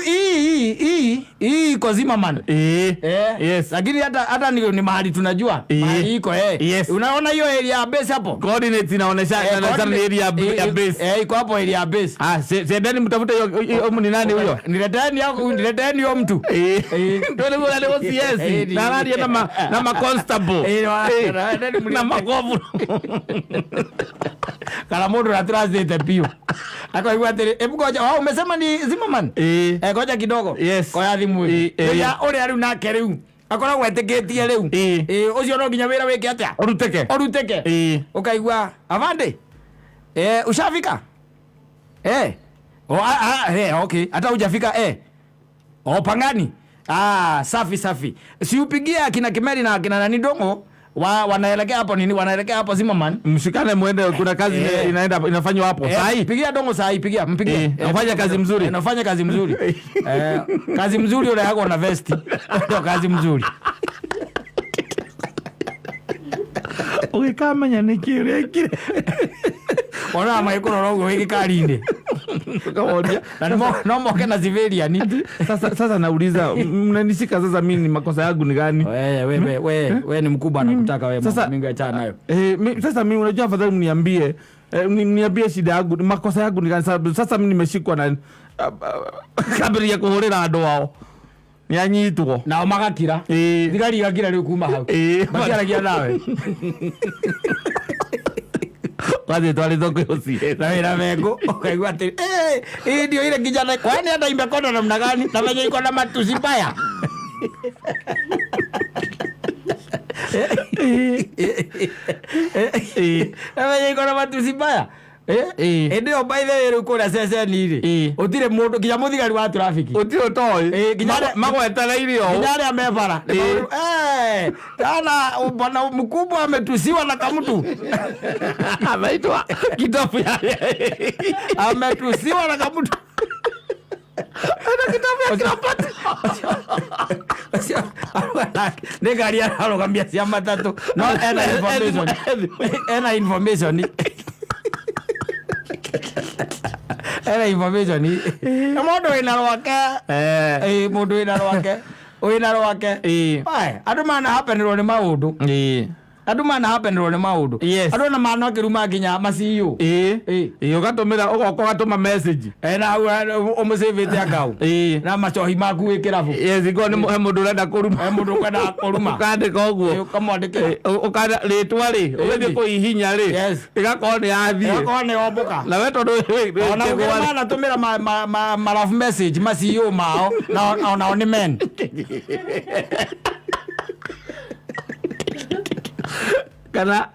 hii hii hii iko Zimmerman. Ĩĩ. Eh, Yes. lakini hata ni mahali tunajua Eh. mahali iko, eh. Yes. Unaona hiyo area ya base hapo. Coordinates inaonesha Eh, inaonesha ni area ya base. Eh, iko hapo area ya base. Ah, sendeni mtafute hiyo ni nani huyo? Nileteni hapo, nileteni huyo mtu. Ĩĩ. Ĩĩ. Ndio nĩ nĩ OCS Ĩĩ. na araria na ma constable. Ĩĩ, Ĩĩ. na Na magovu. Kana mundu na translate biũ akaigua atĩrĩ, hebu ngoja, oh, umesema ni Zimmerman. Ĩĩ. Eh, ngoja kidogo. Yes. Koya thimu. Ĩĩ, ĩĩ. Ũrĩa ũrĩa rĩu nake rĩu akoragwo etĩkĩtie rĩu. Ĩĩ. Ĩĩ, ũcio no nginya wĩra wĩke atĩa? Ũrutĩke. Ũrutĩke. Ĩĩ. Ukaigua avande, eh, ushafika, eh, oh, ah, ah, eh, okay, hata hujafika, eh, oh, Pangani, ah, safi safi, si upigie akina Kimeri na akina nani Dongo wanaelekea hapo nini, wanaelekea hapo Zimmerman. Mshikane muende, kuna kazi Eh. inaenda inafanywa hapo. Eh, Sahi. pigia Dongo sahi, pigia, mpigie. Eh, nafanya kazi mzuri. Eh, nafanya kazi mzuri. Eh, kazi mzuri ule na vesti ndio kazi mzuri. Ũgĩkamenya nĩkĩ ũrekire. Ona maikorora ũguo wĩ gĩkari-inĩ. Ukamoria. Na no moke na civilian. Sasa nauliza, mnanishika sasa mimi ni makosa yangu ni gani? We, we, we, we, we ni mkubwa anakutaka wewe. Sasa- Mingi achana nayo. Eh, sasa mimi unajua afadhali mniambie, mniambie shida yangu, makosa yangu ni gani sababu sasa mimi nimeshikwa na kabiri ya kuhurira andu ao. Nĩanyitwo. Nao magakira. Ĩĩ. Thigari igakira rĩu kuma hau. Ĩĩ. Matiaragia nawe. Wathiĩ twarĩtwo kwĩ OCS. Na wĩra mengu ukaigua atĩ eh, hii ndio ile kijana kwani hata imekonda namna gani na venye iko na matusi mbaya. Ĩĩ. Na venye iko na matusi mbaya. Eh? Ĩĩ. Ĩndĩ ĩyo by the way rĩu kũrĩa ceceni rĩ, Ĩĩ. ũtirĩ mũndũ nginya mũthigari wa traffic. Ũtirĩ ũtoĩ. Ĩĩ, nginya Magwetereire o. nginya arĩa me bara. Ĩĩ. Eh, jana bwana mkubwa ametusiwa na kamtu. Ameitwa kitabu ya Ametusiwa na kamtu. Ana kitabu ya Cleopatra. Nĩ ngari ararũgamia cia matatũ no ena information, ena information, ena information. Nĩ mũndũ wĩna rwake. Eh. Ĩĩ, mũndũ wĩna rwake, wĩna rwake. Ĩĩ. Aye, andũ manahapenĩrwo nĩ maũndũ. Ĩĩ. Andũ manahapenĩrwo nĩ maũndũ. Yes. Andũ ona manakĩruma nginya maciũ. Ĩĩ. Ĩĩ. Ĩĩ, ũgatũmĩra ũgoka ũgatũma message. Na hau ũmũcĩvĩte akau Ĩĩ. na macohi maku wĩ kĩrabu. Yes, iko nĩ he mũndũ ũrenda kũruma. He mũndũ ũkwenda kũruma. Ũkandĩka ũguo. Ũkamwandĩkĩra. Ũkanda rĩtwa rĩ, ũgĩthiĩ kũhihinya rĩ, Yes. ĩgakorwo nĩ yathiĩ. Ĩgakorwo nĩ yombũka. Na we tondũ Ona gũkĩrĩ manatũmĩra ma love message ma CEO mao na onao nĩ men. Kana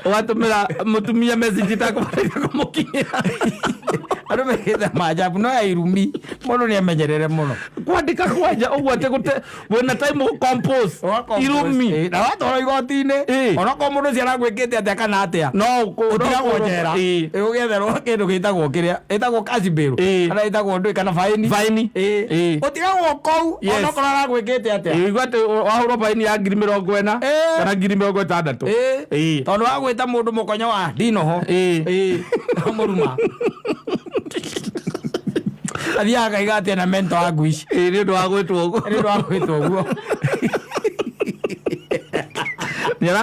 ũgatũmĩra mũtumia message itakũbataire kũmũkinyĩra. Andũ mekĩte maajabu no ya irumi mũndũ nĩ amenyerere mũno. Kwandĩka kwanja ũguo atĩ gũte wĩna time gũ-compose irumi. Ĩĩ, na watwarwo igoti-inĩ Ĩĩ. onokorwo mũndũ ũcio aragwĩkĩte atĩa kana atĩa, No ũtigagwo njera. Ĩĩ. Ĩĩ, ũgĩetherwo kĩndũ gĩtagwo kĩrĩa ĩtagwo cash bail Ĩĩ. kana ĩtagwo ndũĩ kana faini. Faini. Ĩĩ. Ĩĩ. Ũtigagwo kũu Yes. onokorwo aragwĩkĩte atĩa. Ĩĩ, igua atĩ wahũrwo baini ya 40,000 Ĩĩ. kana 60,000. Ĩĩ. Ĩĩ. Tondũ wagwĩta mũndũ mũkonyo wa ndinoho. Ĩĩ. Ĩĩ, mũruma athiaga akaiga atĩ ena mental anguish. Ĩĩ, nĩ ũndũ wa gwĩtwo ũguo. Nĩ ũndũ wa gwĩtwo ũguo.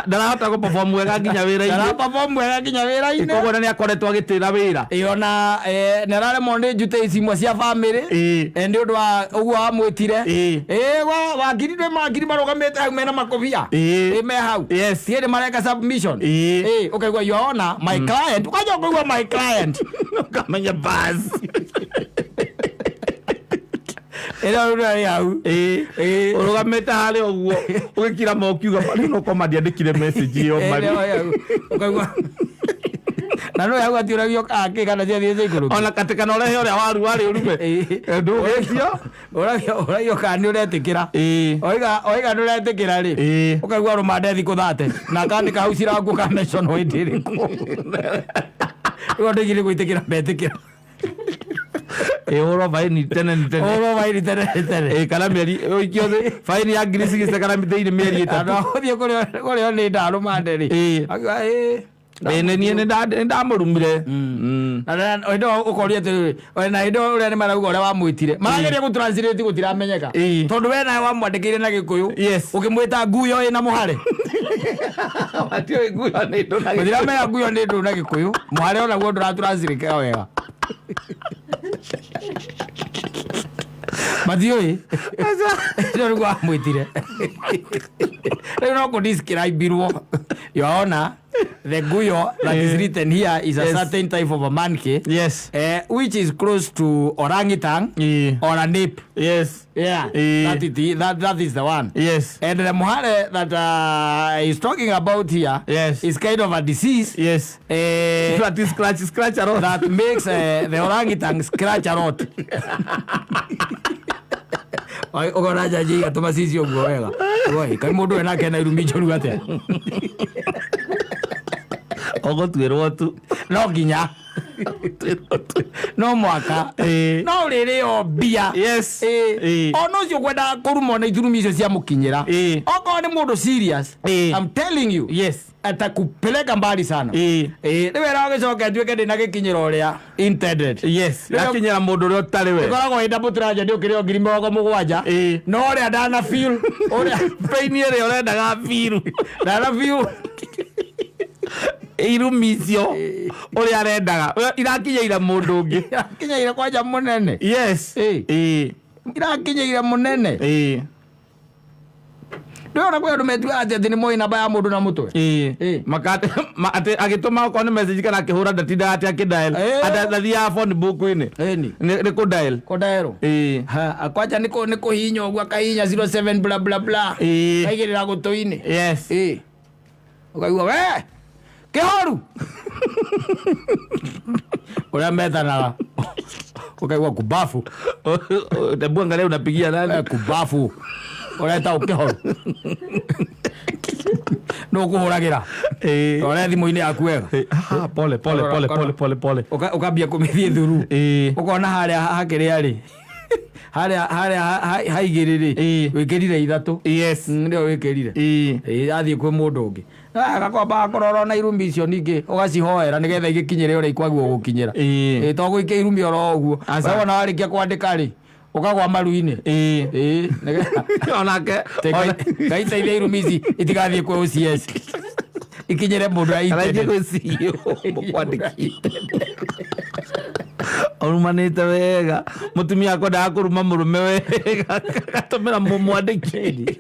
Ndarahota gũ perform wega nginya wĩra-inĩ. Ndara-perform wega nginya wĩra-inĩ. Koguo na nĩ akoretwo agĩtĩra wĩra. Ĩĩ, ona nĩ araremwo nĩ njute ici imwe cia bamĩrĩ. Ĩĩ. Nĩ ũndũ wa ũguo wamwĩtire. Ĩĩ. Ĩĩ, wakiri ndwĩ mawakiri marũgamĩte hau mena makobia. Ĩĩ. Ĩĩ, me hau. Yes. Tiĩ nĩ mareka submission. Ĩĩ. Ĩĩ, ũkaigua your honor, my client, ũkanja ũkaigua my client. Ũkamenya basi. Ĩrĩa rĩu rĩ hau. Ĩĩ. Ĩĩ. Ũrũgamĩte harĩa ũguo ũgĩkira ma ũkiuga rĩu no koma ndiandĩkire message ĩyo Ĩĩ, mari. nĩyo hau. Ũkaigua na no hau atiũragio kangĩ kana ciathiĩ ciaikũrũkio. Ona katĩ kana ũrehe ũrĩa waru warĩ ũrume. Ĩĩ. Ndũgĩtio. Ũragio kana nĩ ũretĩkĩra. Ĩĩ. Oiga nĩ ũretĩkĩra rĩ, Ĩĩ. ũkaigua rũmande thikũ thate na akandĩka hau cirangu kamentionwo hĩndĩ ĩrĩkũ. Rĩu andũ aingĩ nĩ gwĩtĩkĩra metĩkĩra. Ĩhũrwo baini tene nĩ tene. Ũhũrwo baini tene nĩ tene. Ĩ, kana mĩeri ũikio thĩ baini ya ngiri cigĩte kana thĩinĩ mĩeri Andũ 3. a gũthiĩ kũrĩo nĩ ndarũmande rĩ. Ĩ. Akiuga, "Ĩ, Ĩ, nĩ niĩ nĩ ndamũrumire. Na hĩndĩ ĩyo ũkoria atĩrĩrĩ, we na hĩndĩ ĩyo ũrĩa nĩ marauga ũrĩa wamwĩtire marageria gũ translate gũtiramenyeka. Ĩ. Tondũ we nawe wamwandĩkĩire na Gĩkũyũ. Yes. Ũkĩmwĩta nguyo ĩna mũhare. Matiũĩ nguyo nĩ ndũ na Gĩkũyũ. Gũtiramenya nguyo nĩ ndũ na Gĩkũyũ, mũhare onaguo ndũratranslate wega. Matiũĩ ĩno nĩguo wamwĩtire. Rĩu no kũdescribirwo, Your Honor, the guyo that is written here is a certain type of a monkey, which is close to orangutan or an ape. Yeah, that is the one. And the muhare that is talking about here is kind of a disease That is scratch, scratch a lot. that makes the orangutan scratch a lot. Ũkona jaji gatũma cici ũguo wega. Woi, kaĩ mũndũ ũyũ nake na irumi njũru atĩa? Ũgũtuĩrwo tu. No nginya. No mwaka. No ũrĩrĩo mbia. Ona ũcio ũkwendaga kũruma ona iturumi icio ciamũkinyĩra. Okorwo nĩ mũndũ serious, I'm telling you, atakupeleka mbali sana. Rĩu ĩra ũgĩcoke atuĩke ndĩna gĩkinyĩra ũrĩa intended. Rĩu Yakinyĩra mũndũ ũrĩa ũtarĩ we. ĩkoragwo ĩ double tragedy ũkĩrĩo 70,000. No ũrĩa ndana feel ũrĩa Pain ĩrĩa ũrendaga biru. ndana feel Irumi icio ũrĩa arendaga irakinyĩire mũndũ ũngĩ. Irakinyĩire kwanja mũnene. Irakinyĩire mũnene. Ndĩrona kwĩ andũ metuaga atĩ nĩ moĩ namba ya mũndũ na mũtwe. Atĩ agĩtũma okorwo nĩ message kana akĩhũra ndatindaga atĩ akĩdial. Ndathiaga phone book-inĩ. Ĩni. Nĩ kũdial. Kũdial. Ha, kwanja nĩ kũhihinya ũguo akahihinya 07 bla bla bla. Kaigĩrĩra gũtũ-inĩ. Ũkaigua we kĩhoru. Ũrĩa metanaga. Ũkaigua kubafu. Hebu angalia unapigia nani? Kubafu. Ũreta ũkĩhoru. Nũ ũkũhũragĩra? Rora thimũ-inĩ yaku wega. Ah, pole pole pole pole pole pole. Ũkambia kũmĩthiĩ thuru. Ũkona harĩa hakĩrĩa rĩ. Harĩa harĩa haigĩrĩ rĩ. Wĩkĩrire 3. Nĩyo wĩkĩrire. Athiĩ kwĩ mũndũ ũngĩ. Agakwamba kũrora ona irumi icio ningĩ ũgacihoera nĩgetha igĩkinyĩre ũrĩa ikwagwo gũkinyĩra. To gũikia irumi oro ũguo. Aca. We wona warĩkia kwandĩka rĩ, ũkagwa maru-inĩ. Nĩgetha Onake, Ngai teithia irumi ici itigathiĩ kwĩ OCS. Ikinyĩre mũndũ ũrĩa Kana intended. ithiĩ kwĩ CEO mũkwandĩkĩte. Ũrumanĩte wega. Mũtumia akwendaga kũruma mũrũme wega. Agatũmĩra mwandĩki.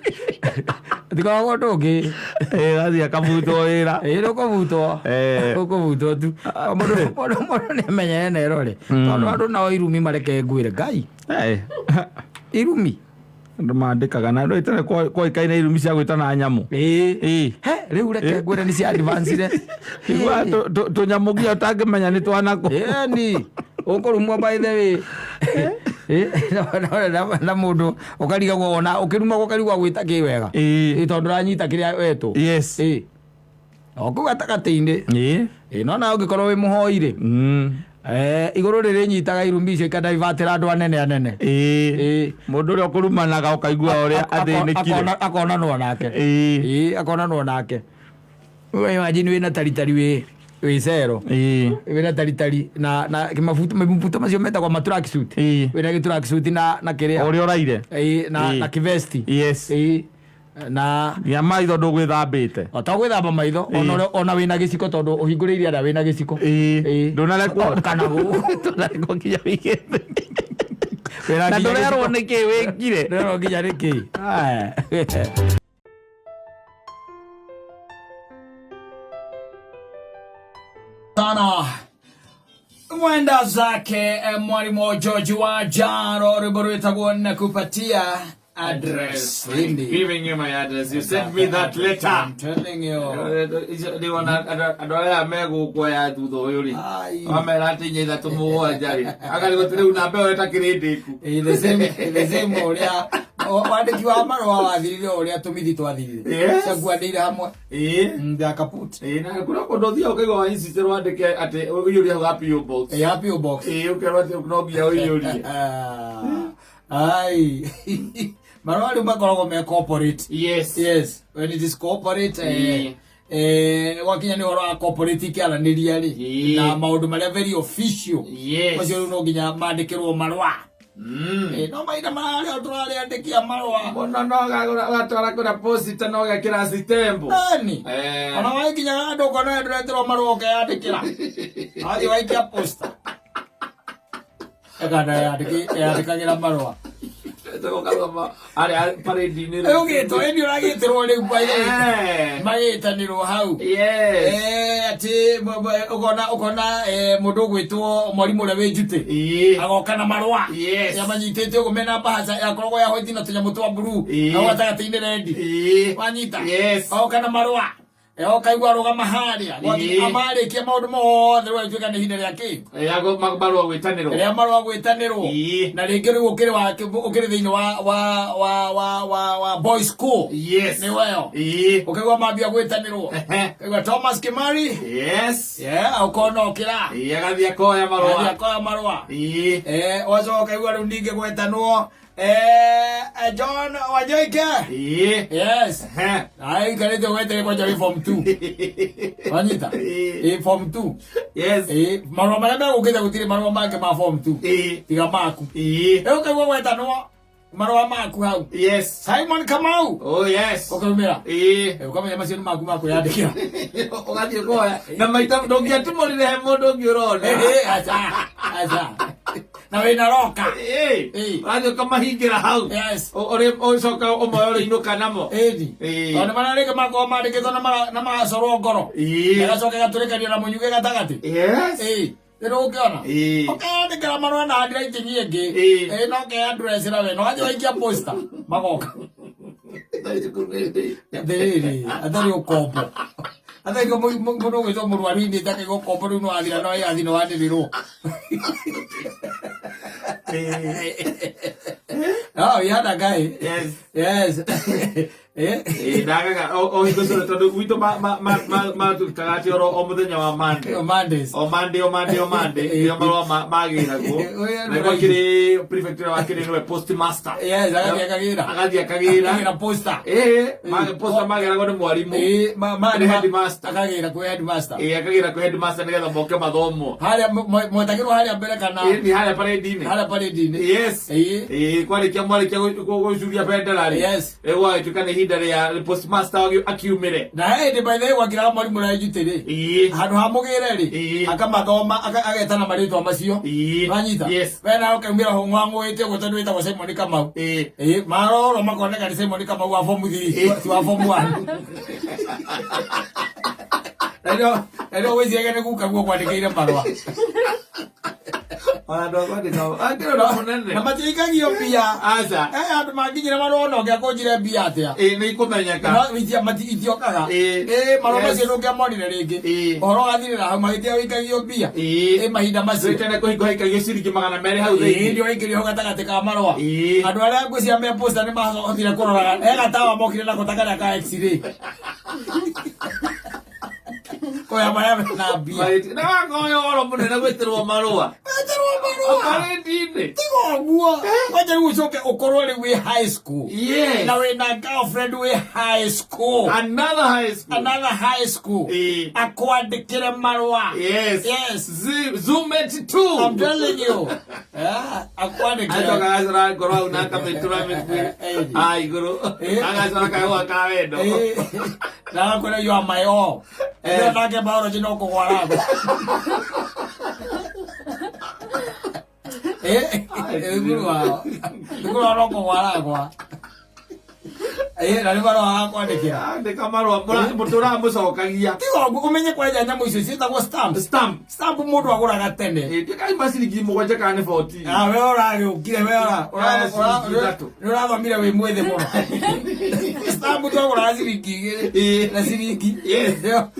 Ndikoragwo ũndũ ũngĩ. Athiĩ akabutwo wĩra. Ndũkũbutwo. Ũkũbutwo tu. Mũndũ nĩ amenyere na ĩrore. Tondũ andũ nao irumi mareke ngwĩre Ngai. Irumi. Andũ mandĩkaga na andũ tene kwaikaine irumi cia gwĩtana nyamũ. He, rĩu reke ngwĩre nĩ cia advanced. Igua tũnyamũ nginya ũtangĩmenya nĩ twanakũ. Ĩni, ũkũrumwo by the way. Na mũndũ ũkarigagwo ona ũkĩrumagwo ũkarigwo gwĩta kĩ wega. Tondũ ndũranyita kĩrĩa wetwo. O kũu gatagatĩ-inĩ. No nawe ũngĩkorwo wĩ mũhoi rĩ. Igũrũ rĩrĩnyitaga irumi icio ikadaivatĩra andũ anene anene. Mũndũ ũrĩa ũkũrumanaga ũkaigua ũrĩa athĩnĩkire. Akonanwo nake. Akonanwo nake. We imagine wĩna taritari wĩ cero. Wĩna taritari na kĩmabuto macio metagwo ma track suit. Wĩna gĩ track suit na kĩrĩa. Ũrĩa ũraire. Na kĩvesti. Na Nginya maitho ndũgwĩthambĩte. O to gwĩthamba maitho, ona wĩna gĩciko tondũ ũhingũrĩire arĩa wĩna gĩciko. Ndũnarekwo. Kana gũ. Ndũnarekwo nginya wĩigĩte. Wĩna Na nginya ndũrerwo gĩciko. nĩkĩ wĩkire. Ndũrerwo nginya nĩkĩ. Aya. Sana. Mwenda zake mwalimu George wa Jaro rwimbo rwĩtagwo nakupatia address. Hindi. Giving you my address. You sent me that letter. I'm telling you. Ndĩwona andũ arĩa megũkuoya thutha ũyũ rĩ, Ai. wamera atĩ 4 3 7 rĩ, akarigwo atĩ rĩu namba ĩyo ĩtakĩrĩ ndĩku. The same ũrĩa Wandĩki wa marũa wathirire o ũrĩa tũmithi twathirire. Yes. Ciakuanĩire hamwe. Ĩĩ. Ndakaput. Ĩĩ, na kũrĩa kũndũ ũthiaga ũkaigua wa insist wandĩke atĩ ũiyũrie hau ga PO box. Ya PO box. Ĩĩ, ũkerwo atĩ no nginya ũiyũrie. Ai. Marũa rĩu makoragwo me corporate. Yes. Yes, when it is corporate, Ĩĩ. gwakinya nĩ ũhoro wa corporate ikĩaranĩria rĩ Ĩĩ. na maũndũ marĩa very official Yes. macio rĩu no nginya mandĩkĩrwo marũa. No mahinda mararĩa tũrarĩandĩkia marũa. Mũno no ũgatwara kũrĩa posta no ũgekĩra sitembo. Eni. Eh. Ona waikinya handũ ũkona we ndũreterwo marũa ũkeyandĩkĩra. Wathiĩ waikia posta. Ĩkanda yandĩkagĩra marũa. Ũgathoma harĩa parade-inĩ. Rĩu gĩtwo ĩni ũragĩtĩrwo rĩu by the way. Eh. Magĩtanĩrwo hau. Yes. Atĩ ũkona mũndũ ũgwĩtwo mwarimũ ũrĩa wĩ njutĩ. Ĩĩ. Agoka na marũa. Yes. Yamanyitĩte ũguo mena mbahaca yakoragwo ya white na tũnyamũ twa blue. Ĩĩ. Hau gatagatĩ-inĩ rendi. Ĩĩ. Wanyita. Yes. Oka na marũa. Ũkaigua arũgama harĩa. Ĩĩ. Amarĩkia maũndũ mothe rĩu agĩtuĩka nĩ ihinda rĩa kĩ? Ya marũa gwĩtanĩrwo. Rĩa marũa gwĩtanĩrwo. Ĩĩ. Na rĩngĩ rĩu ũkĩrĩ wa ũkĩrĩ thĩinĩ wa wa wa wa wa wa boys school. Yes. Nĩ weyo. Ĩĩ. Ũkaigua mambia gwĩtanĩrwo. Ehe. Ũkaigua Thomas Kimari. Yes. Yeah, ũkona ũkĩra. Ĩĩ, agathiĩ akoya Athiĩ marũa. akoya marũa. Ĩĩ. Wacoka ũkaigua rĩu ningĩ gwetanwo John Wanyoike. Ĩĩ. Yes. Ehe. Aikarĩte wetere kwanja wĩ form 2. Wanyita? Ĩĩ. Form 2. Yes. Marũa marĩa megũkĩte gũtirĩ marũa mangĩ ma form 2. Ĩĩ. Tiga maku. Ĩĩ. Rĩu ũkaigua gwetanwo marũa maku hau. Yes. Simon Kamau. Oh yes. Ũkaumĩra. Ĩĩ. Ũkamenya macio nĩ maku ma kwĩyandĩkĩra. Ũgathiĩ kuoya na maita ndũngĩatumũrire he mũndũ ũngĩ ũrona. Aca, aca. Na wĩna roka. Ĩĩ. Ĩĩ. Ũrathiĩ ũkamahingĩra hau. Yes. Ũrĩ ũcoka ũmoe ũrĩinũka namo. Ĩni. Ĩĩ. Tondũ marĩa rĩngĩ makoragwo mandĩkĩtwo na magacorwo ngoro. Ĩĩ. Gagacoka gatũrĩkanio na mũnyugĩ gatagatĩ. Yes. Ĩĩ. Rĩu ũkĩona. Ĩĩ. Ũkeyandĩkĩra marũa na handwriting ĩngĩ. Ĩĩ. Ĩĩ no ũkeyandressĩra we. No wathiĩ waikia posta. Magoka. Atĩrĩrĩ, atarĩ ũkombo. Atarĩ mũndũ ũgwĩtwo mũrwaru-inĩ ndakaigua ũkombo rĩu nĩwathira no yathi nĩwanĩrĩrwo. No, we had a guy. Yes. Yes. Ĩĩ, ndagaga o hingo ciothe tondũ gwitũ matutaga atĩ oro o mũthenya wa Monday. Mondays. O Monday, o Monday, o Monday, nĩo marũa magĩragwo. Ũyũ Na nĩ gwakĩrĩ prefect ũrĩa wakĩrĩ nĩwe postmaster. Yes, agathiĩ akagĩra. Agathiĩ akagĩra. Akagĩra posta. Ĩĩ, posta magĩragwo nĩ mwarimũ. Ĩĩ, Nĩ headmaster. Akagĩra kwĩ headmaster. Ĩĩ, akagĩra kwĩ headmaster nĩgetha moke mathomwo. Harĩa mwetagĩrwo harĩa mbere kana Ĩĩ, nĩ harĩa parade-inĩ. harĩa parade-inĩ. Yes. Ĩĩ. Ĩĩ, kwarĩkia mwarĩkia gũcuria bendera rĩ. Yes. Rĩu gwagĩtuĩka nĩ ihinda rĩa postmaster akiumĩre. Na hĩndĩ by the way gwakiraga mwarimũ ũrĩa njutĩ rĩ. Ĩĩ. Handũ ha mũgĩre rĩ. Ĩĩ. Akamathoma agetana marĩtwa macio. Ĩĩ. Wanyita? Yes. We nawe ũkaumĩra hũng'wang'ũĩte ũguo tondũ wĩtagwo Simon Kamau. Ĩĩ. Ĩĩ, marorwo makoneka nĩ Simon Kamau wa form 3 ti wa form 1. Na nĩo gwĩciragia nĩ guka guo kwandĩkĩire marũa. Ona andũ a kwandĩka akĩrĩ ũndũ mũnene. Na matiikagio mbia. Aca. Andũ manginyĩra marũa ona ũngĩakũnjire mbia atĩa. Ĩĩ, nĩ ikũmenyeka. No, itiokaga. Ĩĩ. Ĩĩ, marũa Yes. macio ndũngĩamonire rĩngĩ. Ĩĩ. Ũhoro wathirĩra hau magĩtiga wĩikagio mbia. Ĩĩ. Ĩĩ, mahinda macio. Rĩu tene kũhingo haikagio ciringi 200 hau Ĩĩ, thĩinĩ. ndio waikĩrio hau gatagatĩ ka marũa. Ĩĩ. Andũ arĩa ngwĩciria me posta nĩ mahotire kũroraga. He gatawa mokire nako ta karĩa ka X-ray. Koya marĩa mena mbia. Na wakoya ũhoro mũnene gwĩtĩrwo marũa. Wetĩrwo marũa. Parade-inĩ. Tiga ũguo. Kwanja rĩu ũcoke ũkorwo rĩu wĩ high school. Yes. Na wĩna girlfriend wĩ high school. Another high school. Another high school. Ĩĩ. Akwandĩkĩre marũa. Yes. Yes. Zoom at 2. I'm telling you. Yeah, akwandĩkĩre. Acoka agacora ngoro hau na akamĩtura mĩtwe. Ĩĩ. Ah, igũrũ. Ĩĩ. Agacora kahũa ka wendo. Na agakwĩra you are my all. Eh. Ĩyo nake biology no kũgwara thĩ. Thukuru wao. Thukuru wao no kũgwara gwa. Na nĩ marũa agakwandĩkĩra. Andĩka marũa mũtũraga mũcokagia. Tiga ũguo ũmenye kwanja nyamũ icio ciĩtagwo stamps. Stamp. Stamp mũndũ agũraga tene. Ĩĩ, ndĩkaima ciringi 7 kana nĩ 14. Ah, we ũragĩũkire we ũra Ah, ciringi ithatũ. nĩ ũrathomire wĩ mwĩthĩ mũno. Stamp twagũraga ciringi 2 Ĩĩ. na ciringi. Yes.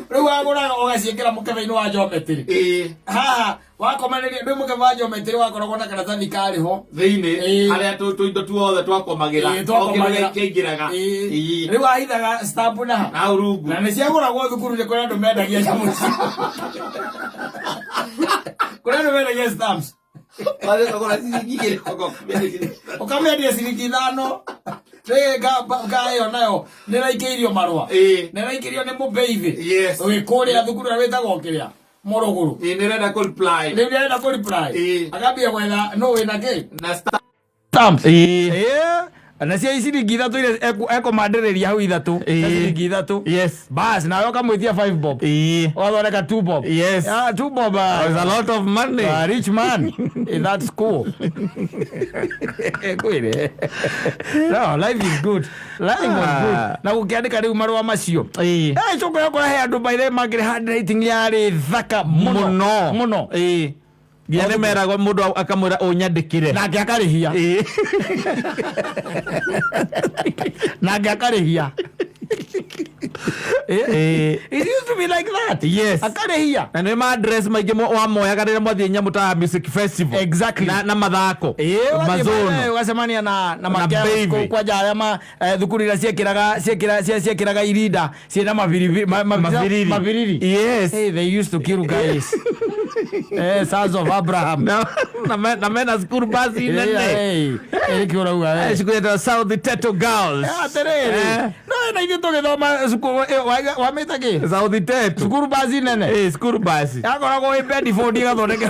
Rĩu wagũraga ũgaciĩkĩra mũkebe-inĩ wa geometry. Ĩĩ. Haha Wakomanĩria ndwĩ mũkebe wa geometry wakoragwo na karatathi karĩ ho. Thĩinĩ. Ĩĩ. Harĩa tũindo tuothe twakomagĩra. Ĩĩ, twakomagĩra. O kĩndũ kĩaingĩraga. Ĩĩ. Ĩĩ. Rĩu wahithaga stamp na Na hau rungu. Na nĩ ciagũragwo thukuru nĩ kũrĩ andũ mendagia nyamũ icio. Kũrĩ andũ mendagia stamps. Wathiĩ ũkagũra ciringi igĩrĩ, ũgoka. Ũkamendia ciringi 5. Rĩ nga ĩyo nayo nĩ ĩraikĩirio marũa. Ĩĩ. Nĩ ĩraikĩrio nĩ mũbeithi. Yes. Wĩ kũrĩa thukuru ĩrĩa wĩtagwo kĩrĩa Mũrũgũrũ. Ĩĩ, nĩrenda kũ reply. Rĩu nĩarenda kũ reply. Ĩĩ. Akambia gwetha nũ wĩna kĩ? Na stamp. Stamps. Ĩĩ. Ĩĩ. Na cia ciringi 3 iria ekũmandĩrĩria hau 3. Ĩĩ. Cia ciringi 3. Yes. Bas, nawe ũkamwĩtia 5 bob. Ĩĩ. Ũgathondeka 2 bob. Yes. Ah, 2 bob. It's a lot of money. A rich man in that school. Kwĩre. No, life is good. Life was good. Ah. Na gũkĩandĩka rĩu marũa macio. Ĩĩ. Eh, coka yakora he andũ by the way mangĩrĩ handwriting yarĩ thaka mũno. Mũno. Mũno. Ĩĩ. Nginya nĩ meragwo mũndũ akamwĩra ũnyandĩkĩre. Nake akarĩhia. Ĩĩ. Nake akarĩhia. Ĩĩ. It used to be like that. Yes. Akarĩhia. Na nĩ ma address maingĩ wamoyaga rĩrĩa mwathiĩ nyamũ ta music festival. Exactly. Na mathako. Ĩĩ, ũgathiĩ Mazono. pale, ũgacemania na Na baby. kwanja arĩa ma thukuru iria ciĩkĩraga irinda ciĩna mabiribiri Mabiriri. mabiriri. Yes. Hey, they used to kill guys. Sons of Abraham. Na mena school bus Eh, inene. eh, eh, nĩkĩo ũrauga, eh. Cukuru yetagwo South Teto Girls. Atĩrĩrĩ, Eh. no na ithuĩ tũgĩthoma cukuru wamĩta kĩ? South Teto. Cukuru basi nene. Eh, school bus. Yakoragwo ĩ Bedford ĩgathondeka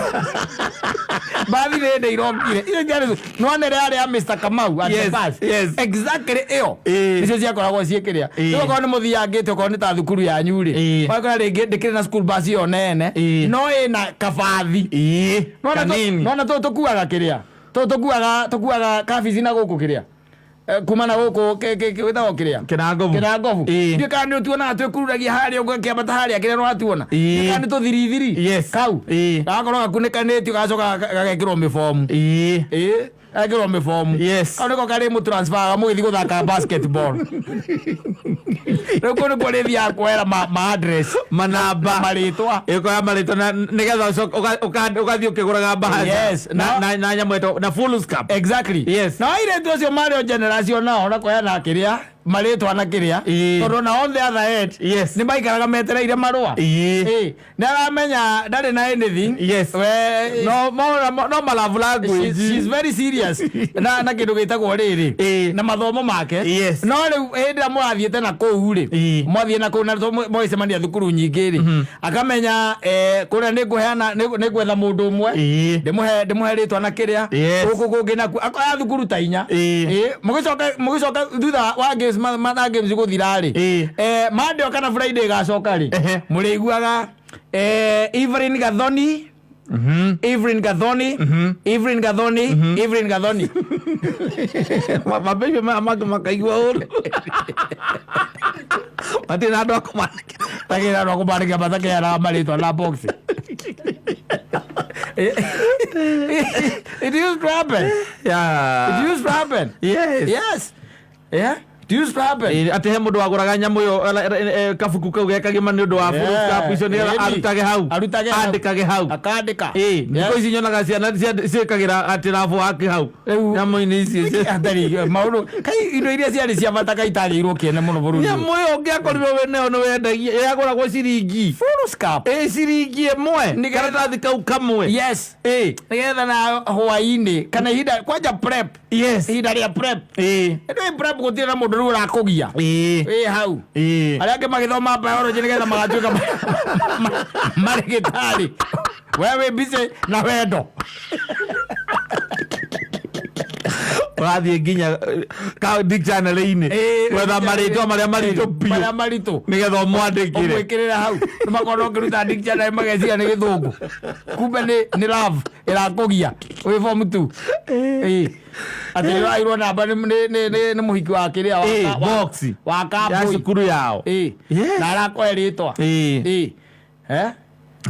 bathi nĩ hĩndĩ irokire icio ciarĩ nwanere yarĩ ya Mr. Kamau at the Yes, bus. yes. Exactly ĩyo Ĩĩ. nicio ciakoragwo ciĩ kĩrĩa Ĩĩ. rĩu okorwo nĩ mũthiangĩte okorwo nĩ ta thukuru yanyu rĩ Ĩĩ. wakora rĩngĩ ndĩkĩrĩ na school bus ĩyo nene Ĩĩ. no ĩna kabathi Ĩĩ. Nona Kanini. nona tũ tũkuaga kĩrĩa tũ tũkuaga kabici na gũkũ kĩrĩa kuma na gũkũ wĩtagwo kĩrĩa Kĩnangobu. Kĩnangobu. Ĩĩ. Ndiũĩ kana nĩ ũtuonaga twĩkururagia harĩa ũguo kĩambata harĩa kĩrĩa nĩwatuona. Ĩĩ. Ndiũĩ kana nĩ tũthirithiri. Yes. Kau. Ĩĩ. Gagakorwo gakunĩkanĩtio gagacoka gagekĩrwo mĩbomu. Ĩĩ. Ĩĩ. Gagekĩrwo mĩbomu. Yes. Kau nĩko karĩ mũtransfer mũgĩthiĩ gũthaka basketball. Rĩu kũu nĩkuo rĩthiaga kuoera ma address. Manamba. Marĩtwa. Ĩkoya marĩtwa na nĩgetha ũcoke ũgathiĩ ũkĩgũraga mbahaca. Yes. Na nyamũ ĩtagwo na foolscap. Exactly. Yes. Na airĩtu acio marĩ o generation nao na kuoya kĩrĩa marĩtwa na kĩrĩa. Ĩĩ. Tondũ na on the other end Yes. nĩ maikaraga metereire marũa. Ĩĩ. Ĩĩ. Nĩ aramenya ndarĩ na anything. Yes. We No no malavu language. She's very serious na kĩndũ gĩtagwo rĩrĩ Ĩĩ. na mathomo make. Yes. No rĩu hĩndĩ ĩrĩa mũrathiĩte na kũu rĩ Ĩĩ. mwathiĩ na kũu na mwagĩcemania thukuru nyingĩ rĩ akamenya kũrĩa nĩ ngũheana nĩ ngwetha mũndũ ũmwe Ĩĩ. ndĩmũhe rĩtwa na kĩrĩa Yes. gũkũ kũngĩ nakuo akoya thukuru ta 4. Ĩĩ. Ĩĩ. Mũgĩcoka thutha wa games na games gũthira rĩ Ĩĩ. Monday kana Friday ĩgacoka rĩ Ehe. mũrĩiguaga Evelyn Gathoni Evelyn Gathoni Evelyn Gathoni Evelyn Gathoni Mabebe maya mangĩ makaigua ũru. Matirĩ na andũ a kũmandĩkĩra. takĩra andũ a kũmandĩkĩra matakĩheanaga marĩtwa na box. It used to happen. Yeah. It used to happen. Yes. Yes. Yeah. It used to happen. Ĩĩ, atĩ he mũndũ wagũraga nyamũ ĩyo kabuku kau ge kagima nĩ ũndũ wa foolscap icio nĩgetha Ĩni. arutage hau. Arutage hau. Andĩkage hau. Akandĩka. Ĩĩ, Yes. thikũ ici nyonaga ciana ciĩkagĩra atĩ rabu wake hau. Rĩu- Nyamũ-inĩ ici. Atari maũndũ kai indo iria ciarĩ cia bata kai itagĩirwo kĩene mũno bũrũri ũyũ. Nyamũ ĩyo ũngĩakorirwo wĩ nayo nĩ wendagia yagũragwo ciringi. Foolscap. Ĩĩ ciringi ĩmwe. Nĩgetha- Karatathi kau kamwe. Yes. Ĩĩ. Nĩgetha na hwaĩ-inĩ kana ihinda kwanja prep. Yes. Ihinda rĩa prep. Ĩĩ. Ĩndũ prep gũtirĩ na mũndũ rĩu ũrakũgia. Ĩĩ. Wĩ hau. Ĩĩ. Arĩa angĩ magĩthoma biology nĩgetha magatuĩka marĩgĩtarĩ. We wĩ busy na wendo. Ũrathiĩ nginya dictionary-inĩ Ĩĩ, gwetha marĩtwa marĩa maritũ biũ Marĩa maritũ. nĩgetha ũmwandĩkĩre. Ũmwĩkĩrĩre hau. Nĩ makorwo ũkĩruta dictionary mageciria nĩ gĩthũngũ. Kumbe nĩ love ĩrakũgia wĩ form 2. Ĩĩ. Atĩ nĩ ũrairwo namba nĩ mũhiki wa kĩrĩa Ĩĩ, box. wa Ya kambui. cukuru yao. Ĩĩ. Yes. Na arakoe rĩtwa. Ĩĩ. Ĩĩ. Eh?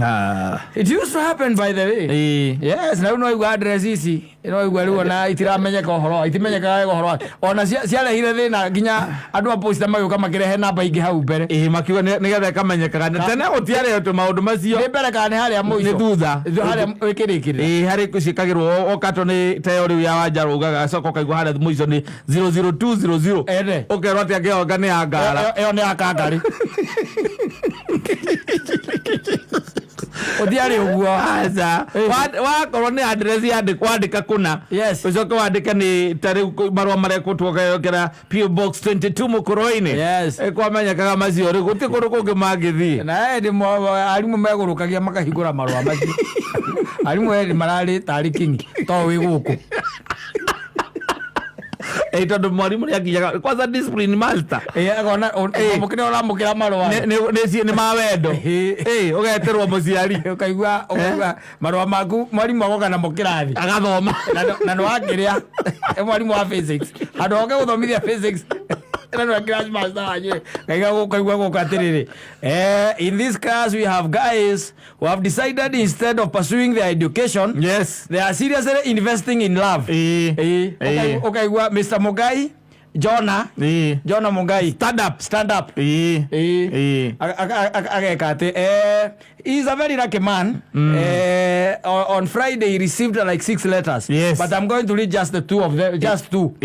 Ah. It used to happen, by the way. Yes, na rĩu no igua address ici, no igua rĩu ona itiramenyeka ũhoro, itimenyekaga wega ũhoro wa- ona ciarehire thĩna nginya andũ a posta magĩũka makĩrehe namba ingĩ hau mbere. Ĩĩ, makiuga nĩgetha ĩkamenyekaga. Tene gũtiarĩ atĩ maũndũ macio. Nĩ mbere kana nĩ harĩa mũico? Nĩ thutha. Harĩa ĩkĩrĩkĩrĩra. Ĩĩ, harĩ ciĩkagĩrwo okato nĩ ta ĩyo rĩu ya Wanjarũ ugaga, acoka ũkaigua harĩa mũico nĩ 00200. Ene. Ũkerwo atĩ angĩonga nĩ ya ngara. Ĩyo nĩ ya kangarĩ. Ũtiarĩ ũguo. Aca. Wakorwo nĩ address wandĩka kũna, ũcoke wandĩke nĩ ta rĩu marũa marĩa twokera PO Box 22 Mũkũrwe-inĩ. Kwamenyekaga macio rĩu gũtirĩ kũndũ kũngĩ mangĩthiĩ. Na ĩndĩ arimũ megũrũkagia makahingũra marũa macio. Arimũ ĩndĩ mararĩ tarĩ kingi to wĩ gũkũ. Ĩ, tondũ mwarimũ nĩ akinyaga kwanza discipline master. Ĩ, akona mũkĩrĩa ũramũkĩra marũa. Nĩ ma wendo. Ĩ, ũgetĩrwo mũciari. Ũkaigua marũa maku mwarimũ agoka namo kĩrathi. Agathoma. Na nĩ wakĩrĩa. Ĩ, mwarimũ wa physics. Handũ oke gũthomithia physics. Na nĩ wa class master wanyu. Kaigua gũkũ atĩrĩrĩ. In this class we have guys who have decided instead of pursuing their education, they are seriously investing in love. Ũkaigua Mr. Mugai, Jonah, Jonah Mugai. Stand up. Stand up. Ageka atĩ, he is a very lucky man. On Friday he received like 6 letters. But I'm going to read just the 2 of them, just 2.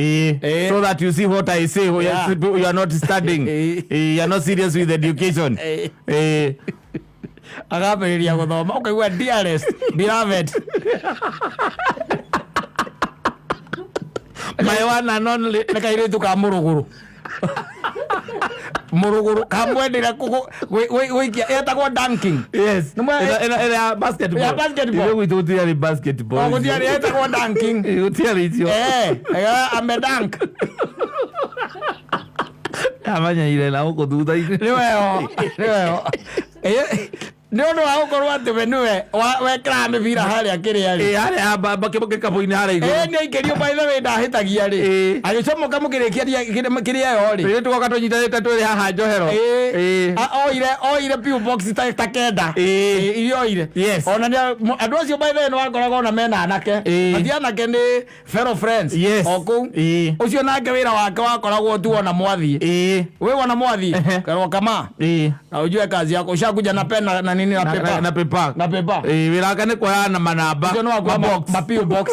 So that you see what I say. You are not studying. You are not serious with education. Agambĩrĩria gũthoma ũkaigua dearest beloved my one and only. Nĩ kairĩtu ka mũrũgũrũ. Mũrũgũrũ kamwendire gũikia etagwo dunking. Yes. Nĩ mwe- Ĩno ya basketball. Ya basketball. Ithuĩ gwitũ gũtiarĩ basketball. O, gũtiarĩ, etagwo dunking. Gũtiarĩ icio. Ame dunk. Amenyeire na gũkũ thutha-inĩ. Nĩweho, nĩweho. Nĩ ũndũ wa gũkorwo atĩ we nĩwe wekĩraga mĩbira harĩa kĩrĩa rĩ. Ĩ, harĩa gĩkabũ-inĩ harĩa igũrũ. Nĩ aikĩrio by the way ndahĩtagia rĩ. Agĩcomoka mũkĩrĩkia kĩrĩa ĩyo rĩ. Rĩrĩ tũgoka tũnyitanĩte twĩrĩ haha njohero. Oire PO Box ta kenda. Iria oire. Ona nĩ andũ acio by the way nĩ wakoraga ona mena anake. Mati anake nĩ fellow friends. O kũu. Ũcio nake wĩra wake wakoragwo tu ona mwathiĩ. Wĩ wona mwathiĩ? Kerwo kama. Na ujue kazi yako. Ushakuja na pen na nini na paper. Na paper. Na paper. Wĩra wake nĩ kuoya na manamba. Ũcio nĩ wa kuoya Ma box. ma PO Box.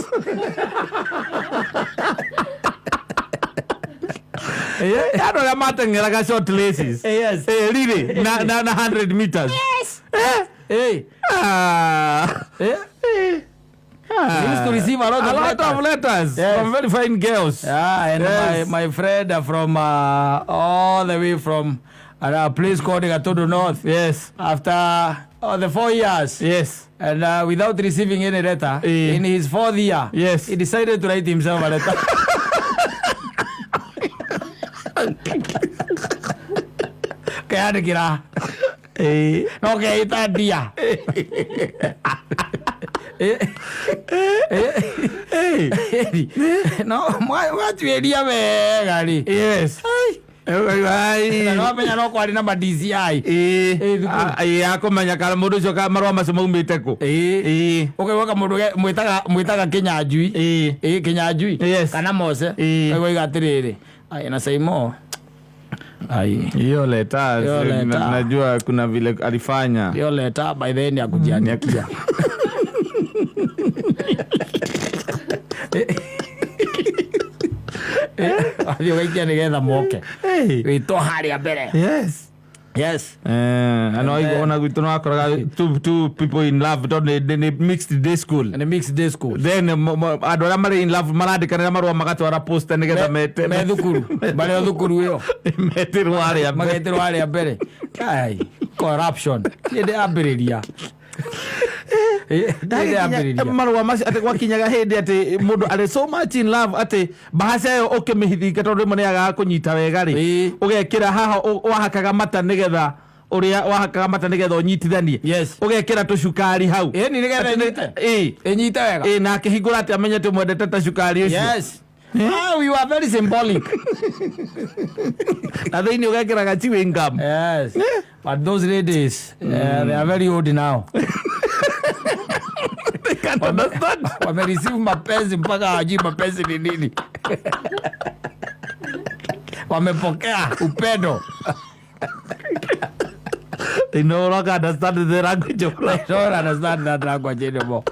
Andũ arĩa mateng'eraga short races. Yes. Riri, na 100 meters. Yes. He used to receive a lot of A lot of letters Yes. from very fine girls. Yeah, and Yes. my friend from all the way from a place called Gatodo North. Yes. After the 4 years. Yes. And without receiving any letter, in his 4th year, Yes. he decided to write himself a letter. Kayandikira. No keita dia. No, mwatuĩria wega rĩ. Yes. Na nĩwamenya no kwarĩ na ma DCI. Thukuru. Akũmenya kana mũndũ ũcio marũa macio maumĩte kũ. Ũkaigua kamũndũ mwĩtaga Kĩnyanjui. Kĩnyanjui. Yes. Kana Mose. Ũkaigua oiga atĩrĩrĩ. Ai, na Saimo. Ai. Hiyo leta, Hiyo leta. najua kuna vile alifanya. Hiyo leta by the end ya kujiandikia. Athiĩ ũgaikia nĩgetha moke. Hey. Wĩtwo harĩa mbere. Yes. Yes. Ano ona gwitũ nĩwakoraga two people in love tondũ nĩ mixed day school. Nĩ mixed day school. Then andũ arĩa marĩ in love marandĩkanĩra marũa magatwara posta nĩgetha Me thukuru. Marĩ o thukuru ĩyo. Metĩrwo harĩa mbere. Magetĩrwo harĩa mbere. Ai, corruption. Niĩ ndĩambĩrĩria. Ndĩambĩrĩria. Marũa macio atĩ gwakinyaga hĩndĩ atĩ mũndũ arĩ so much in love atĩ mbahaca ĩyo ũkĩmĩhithinga tondũ rĩmwe nĩyagaga kũnyita wega rĩ. Ũgekĩra haha wahakaga mata nĩgetha ũrĩa wahakaga mata nĩgetha ũnyitithanie. Yes. Ũgekĩra tũcukari hau. Ĩni nĩgetha Atĩ ĩnyite. Ĩnyite wega. Na akĩhingũra atĩ amenye atĩ ũmwendete ta cukari ũcio. Yes. We were very symbolic. Na thĩinĩ ũgekĩraga chewing gum. Yes. But those ladies, they are very old now. They can't understand. Wamereceive mapenzi mpaka hawajui mapenzi ni nini. Wamepokea upendo. They no longer understand the language of They love. don't understand that language anymore.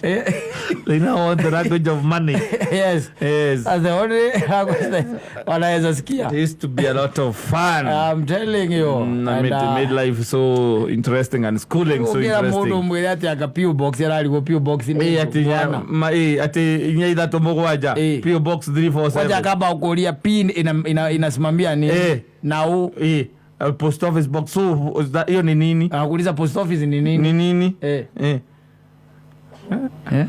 They now want the language of money. Yes. Yes. That's the only language that wanaweza sikia. It used to be a lot of fun. I'm telling you. I And, made life so interesting and schooling so ũngĩra mũndũ interesting. mwĩre atĩ anga PO box ĩrarigwo PO box nĩ Ĩ, atĩ bwana. ĩ, atĩ 437 Ĩ. PO Box 347. Kwanza akamba ũkũria pin inasimamia nini Eh. na u Ĩ, post office box, so hiyo ni nini? Anakuuliza post office ni nini. Ni nini? Eh. Eh. Eh?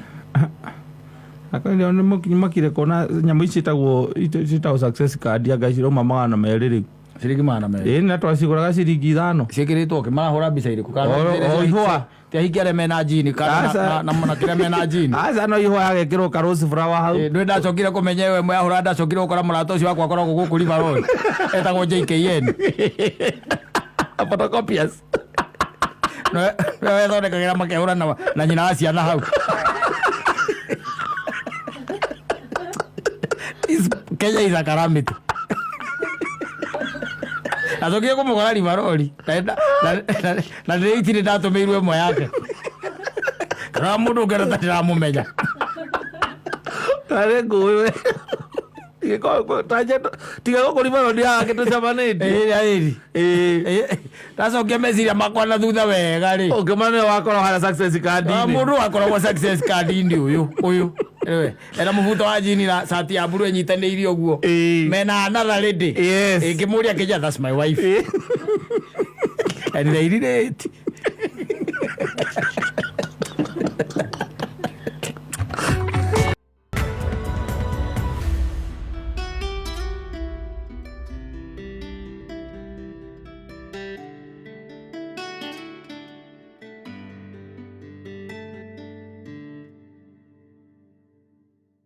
Akwenda nĩ makire kuona nyamũ ici ciĩtagwo success card, anga cirauma 200 rĩu. Ciringi 200. Ĩ, na twacigũraga ciringi 5. Ciĩkĩrĩtwo kĩ? Marahũra mbica irĩkũ? Kana O ihũa. Ti ahingi arĩa mena jini kana Aca. na kĩrĩa mena jini. Aca, no ihũa yagekĩrwo karose flower hau. Ndũĩ ndacokire kũmenya ĩyo ĩmwe yahũra, ndacokire gũkora mũrata ũcio wakwa akoragwo gũkũ River Road, etagwo JKN. Photocopiers. Nĩwe wethondekagĩra makehũra na nyina wa ciana hau. Kenya is a calamity. Nacokire kũmũkora River Road na ndĩrĩ ndatũmĩirwo ĩmwe yake, kana mũndũ ũngĩ ta ndĩramũmenya. Tarĩ ngũĩ we. Tiga gũkũ River Road yake tũcemanĩtie. Ĩĩ. Ĩ. Ndacokia meciria makwa na thutha wega rĩ, ũngĩmana nĩwe wakorwo harĩa success card-inĩ. Mũndũ wakoragwo success card-inĩ ũyũ Ewe, ena mũbuto wa jini na cati ya mburu ĩnyitanĩirie ũguo, mena another lady. Ĩngĩmũria kĩnja, "That's my wife," and they did it.